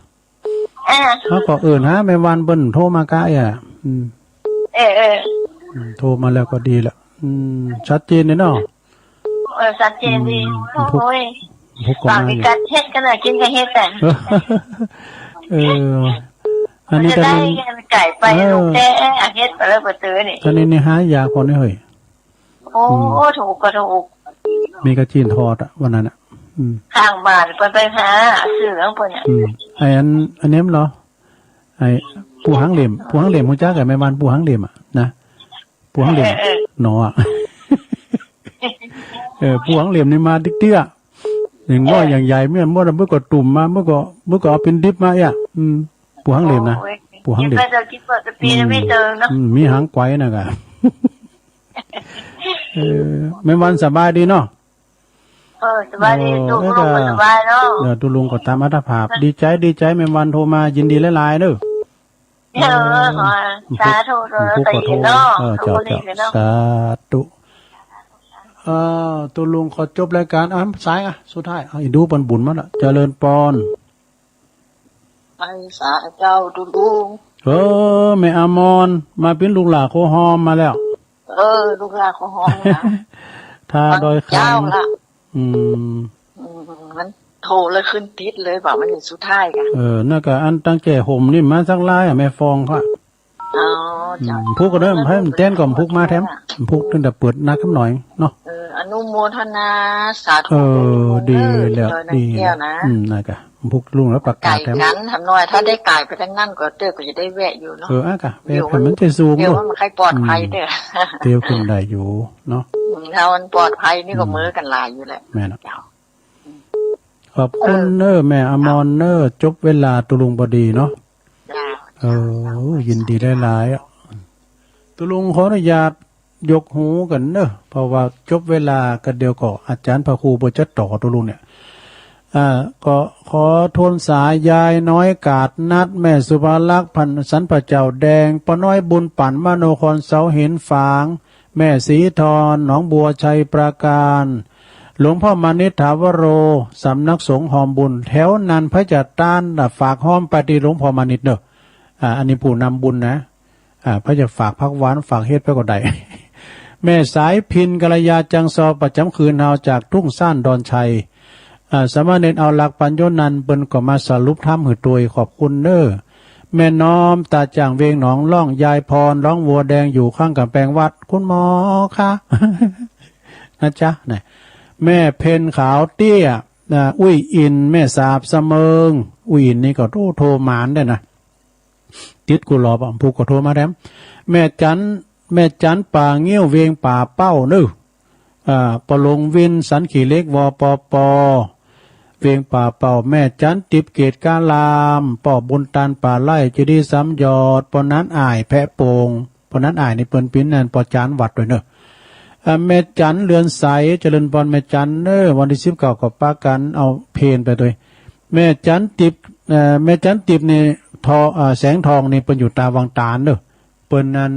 เออ เขาก็เอิ้นหาแม่วันเปิ้นโทรมากะเอ้ย อืม เออ เออ อืม โทรมาแล้วก็ดีละ อืม ชัดเจนเลยเนาะ เออ ชัดเจนดี อืม โอ้ย พวกก็มาอยู่ ปากมีการเฮ็ดกันน่ะ กินก็เฮ็ดแต่ เออ อันนี้ก็ จะได้ นี่ ไก่ไป เออ ลูกแท้ เฮ็ดไปแล้วบ่เจอนี่ อันนี้นี่หายากพอนี่เฮ้ย โอ้ อืม ถูกก็ถูก มีกระจีนทอดอะวันนั้นอะ อืม ข้างบ้านเพิ่นไปหาซื้อของเพิ่นอะ อืม ไอ้อัน อันนี้มันเหรอ ไอ้ปู่หางเหลี่ยม ปู่หางเหลี่ยม ฮู้จักไอ้แม่บ้านปู่หางเหลี่ยมอะนะ ปู่หางเหลี่ยม เออ เออ หนออะ เออ ปู่หางเหลี่ยมนี่มาติ๊กเตี้ย อย่างน้อย เออ อย่างใหญ่เมียนหมดอะ เมื่อก่อนตุ่มมา เมื่อก่อน เมื่อก่อนเอาเป็นดิบมาอ่ะ อืม ปู่หางเหลี่ยมนะ โอ้ย ปู่หางเหลี่ยม ยังไม่เจอกินเปิดกะปิ อืม ยังไม่เจอเนาะ อืม มีหางไกวนะกะ เออ แม่วันสบายดีเนาะ เออ สบายดี โอ้ ตุ๊กลุงก็สบายเนาะ เดี๋ยวตุ๊กลุงก็ตามอัตภาพ ดีใจ ดีใจ แม่วันโทรมา ยินดีหลายๆเด้อ เออ เออ ขอสาธุ เออ เนาะ เออ เจ้า เจ้า สาธุ เออ ตุ๊กลุงขอจบรายการ อ่ะ สายอ่ะ สุดท้าย อ่ะ อีดูปันบุญมาละ เจริญปอน ไปสาเจ้าตุ๊กลุง เออ แม่อมร มาเป็นลูกหลานโคหอมมาแล้ว เออ ลูกหลานโคหอมนะ ท่าดอยคำ เจ้าละ อืม อืม มันโทรแล้วขึ้นติดเลย บอกมันอยู่สุดท้ายค่ะ เออ นั่นก็อันตั้งแก่ห่มนี่มาสักลายอ่ะ แม่ฟองเขา อ๋อ อืม เจ้า พุกก็เด้อ ให้มันเต้นก่อน พุกมาแถม พุกตั้งแต่เปิดนักคำหน่อยเนาะ เออ อนุโมทนา สาธุ เออ ดีแล้ว เออ ดี แก้วนะ อืม นั่นก็ พุกลุงแล้วประกาศแถม ไก่กันทำน้อย ถ้าได้ไก่ไปทั้งนั้นก็เต้ยก็จะได้แวะอยู่เนาะ เออ อ่ะกะ แวะ อยู่ มันจะสูง เดี๋ยว เนาะ ว่ามันใครปลอดภัยเด้อ อืม เตียวขึ้นได้อยู่เนาะ อืม ถ้ามันปลอดภัยนี่ก็ อืม มื้อกันหลายอยู่แหละ แม่นอะ เจ้า ขอบคุณเนอะ แม่อมรเนอะ จบเวลาตุ๊กลุงพอดีเนาะ จ้า เออ ยินดีหลายๆอะ ตุ๊กลุงขออนุญาตยกหูกันเนอะ เพราะว่าจบเวลากันเดียวก็อาจารย์พระครูบ่จะต่อตุ๊กลุงเนี่ย อ่า ก็ขอทวนสายยายน้อยกาดนัด แม่สุภาลักษณ์พันธ์สันพระเจ้าแดง ป้าน้อยบุญปั่นมโนครเสาหินฝาง แม่สีทอน หนองบัวชัยปราการ หลวงพ่อมานิตถาวโร สำนักสงฆ์หอมบุญ แถวนั้นพระจะต้านน่ะ ฝากหอมไปที่หลวงพ่อมานิตเนอะ อ่า อันนี้ผู้นำบุญนะ อ่า พระจะฝากผักหวาน ฝากเห็ดไปก็ได้ แม่สายพินกัลยาจังซอ ประจำคืนเฮาจากทุ่งซ่านดอนชัย อ่า สามเณรเอาหลักปัญโยนันท์ เปิ้นก็มาสรุปธรรมหื้อตวย ขอบคุณเนอะ แม่น้อมตาจ่างเวียงหนองล่อง ยายพร ร้องวัวแดงอยู่ข้างกำแพงวัด คุณหมอคะ นะจ๊ะ นะ แม่เพ็ญขาวเตี้ย นะ อุ้ยอิน แม่สาบสะเมิง อุ้ยอินนี่ก็โทร โทรหมานได้นะ ติดกุหลาบอ่ะ ผูกกระโทรมาแถม แม่จัน แม่จันป่างิ้วเวียงป่าเป้าเนอะ อ่า ปอหลวงวินสันขี่เหล็ก วปป เวียงป่าเป้า แม่จันติบเกตกาลาม ป้อบุญตันป่าไร่ เจดีย์สามยอด ป้อนั้นอ้ายแพะโป่ง ป้อนั้นอ้ายนี่เปิ้นปิ๋นนั่น ป้อจานวัดด้วยเนอะ อ่า แม่จันเรือนใส เจริญพรแม่จันเนอะ วันที่สิบเก้าก็ปากั๋นเอาเพลไปด้วย แม่จันติบ เอ่อ แม่จันติบนี่ทอ เอ่อ แสงทองนี่เปิ้นอยู่ตาวังตาลเนอะ เปิ้นนั่น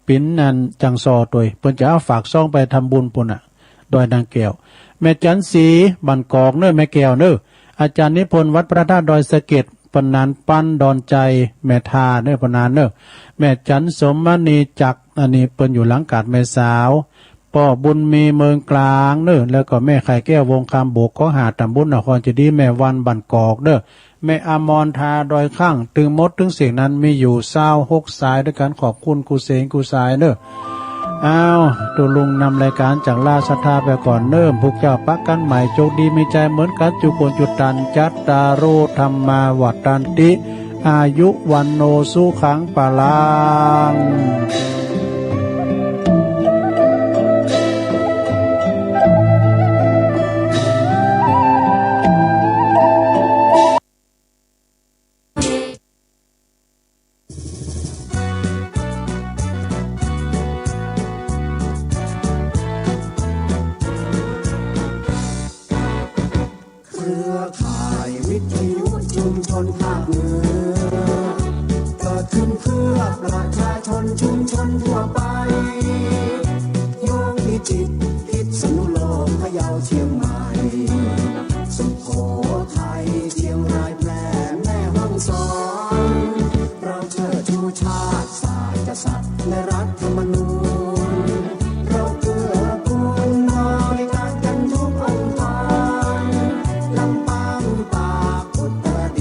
ปิ๋นนั่นจังซอตัวย เปิ้นจะเอาฝากซองไปทำบุญปุ้นน่ะ ดอยนางแก้ว แม่จันสี บ้านกอกเนอะ แม่แก้วเนอะ อาจารย์นิพนธ์วัดพระธาตุดอยสะเก็ด ปนานปันดอนใจ แม่ทาเนอะ ปนานเนอะ แม่จันสมมณีจักร อันนี้เปิ้นอยู่หลังกาดแม่สาว ป้อบุญมีเมืองกลางเนอะ แล้วก็แม่ไข่แก้ววงคำโบก ขอหาทำบุญนครเจดีย์ แม่วันบ้านกอกเนอะ แม่อมรทาดอยข้าง ตึงหมดตึงเสียงนั้นมีอยู่ซาวหกสายด้วยกัน ขอบคุณกู้เสงกู้สายเนอะ อ้าว ตุ๊ลุงนำรายการจากลาศรัทธาไปก่อนเนิ่ม พวกเจ้าปะกั๋นใหม่ โจคดีมีชัยเหมือนกั๋น จุคนจุตัน จัตตาโร ธัมมา วัฑฒันติ อายุ วัณโณ สุขัง พลัง เครือข่ายวิทยุชุมชนภาคเหนือ เกิดขึ้นเพื่อประชาชนชุมชนทั่วไป โยงพิจิตร พิษณุโลก พะเยา เชียงใหม่ สุโข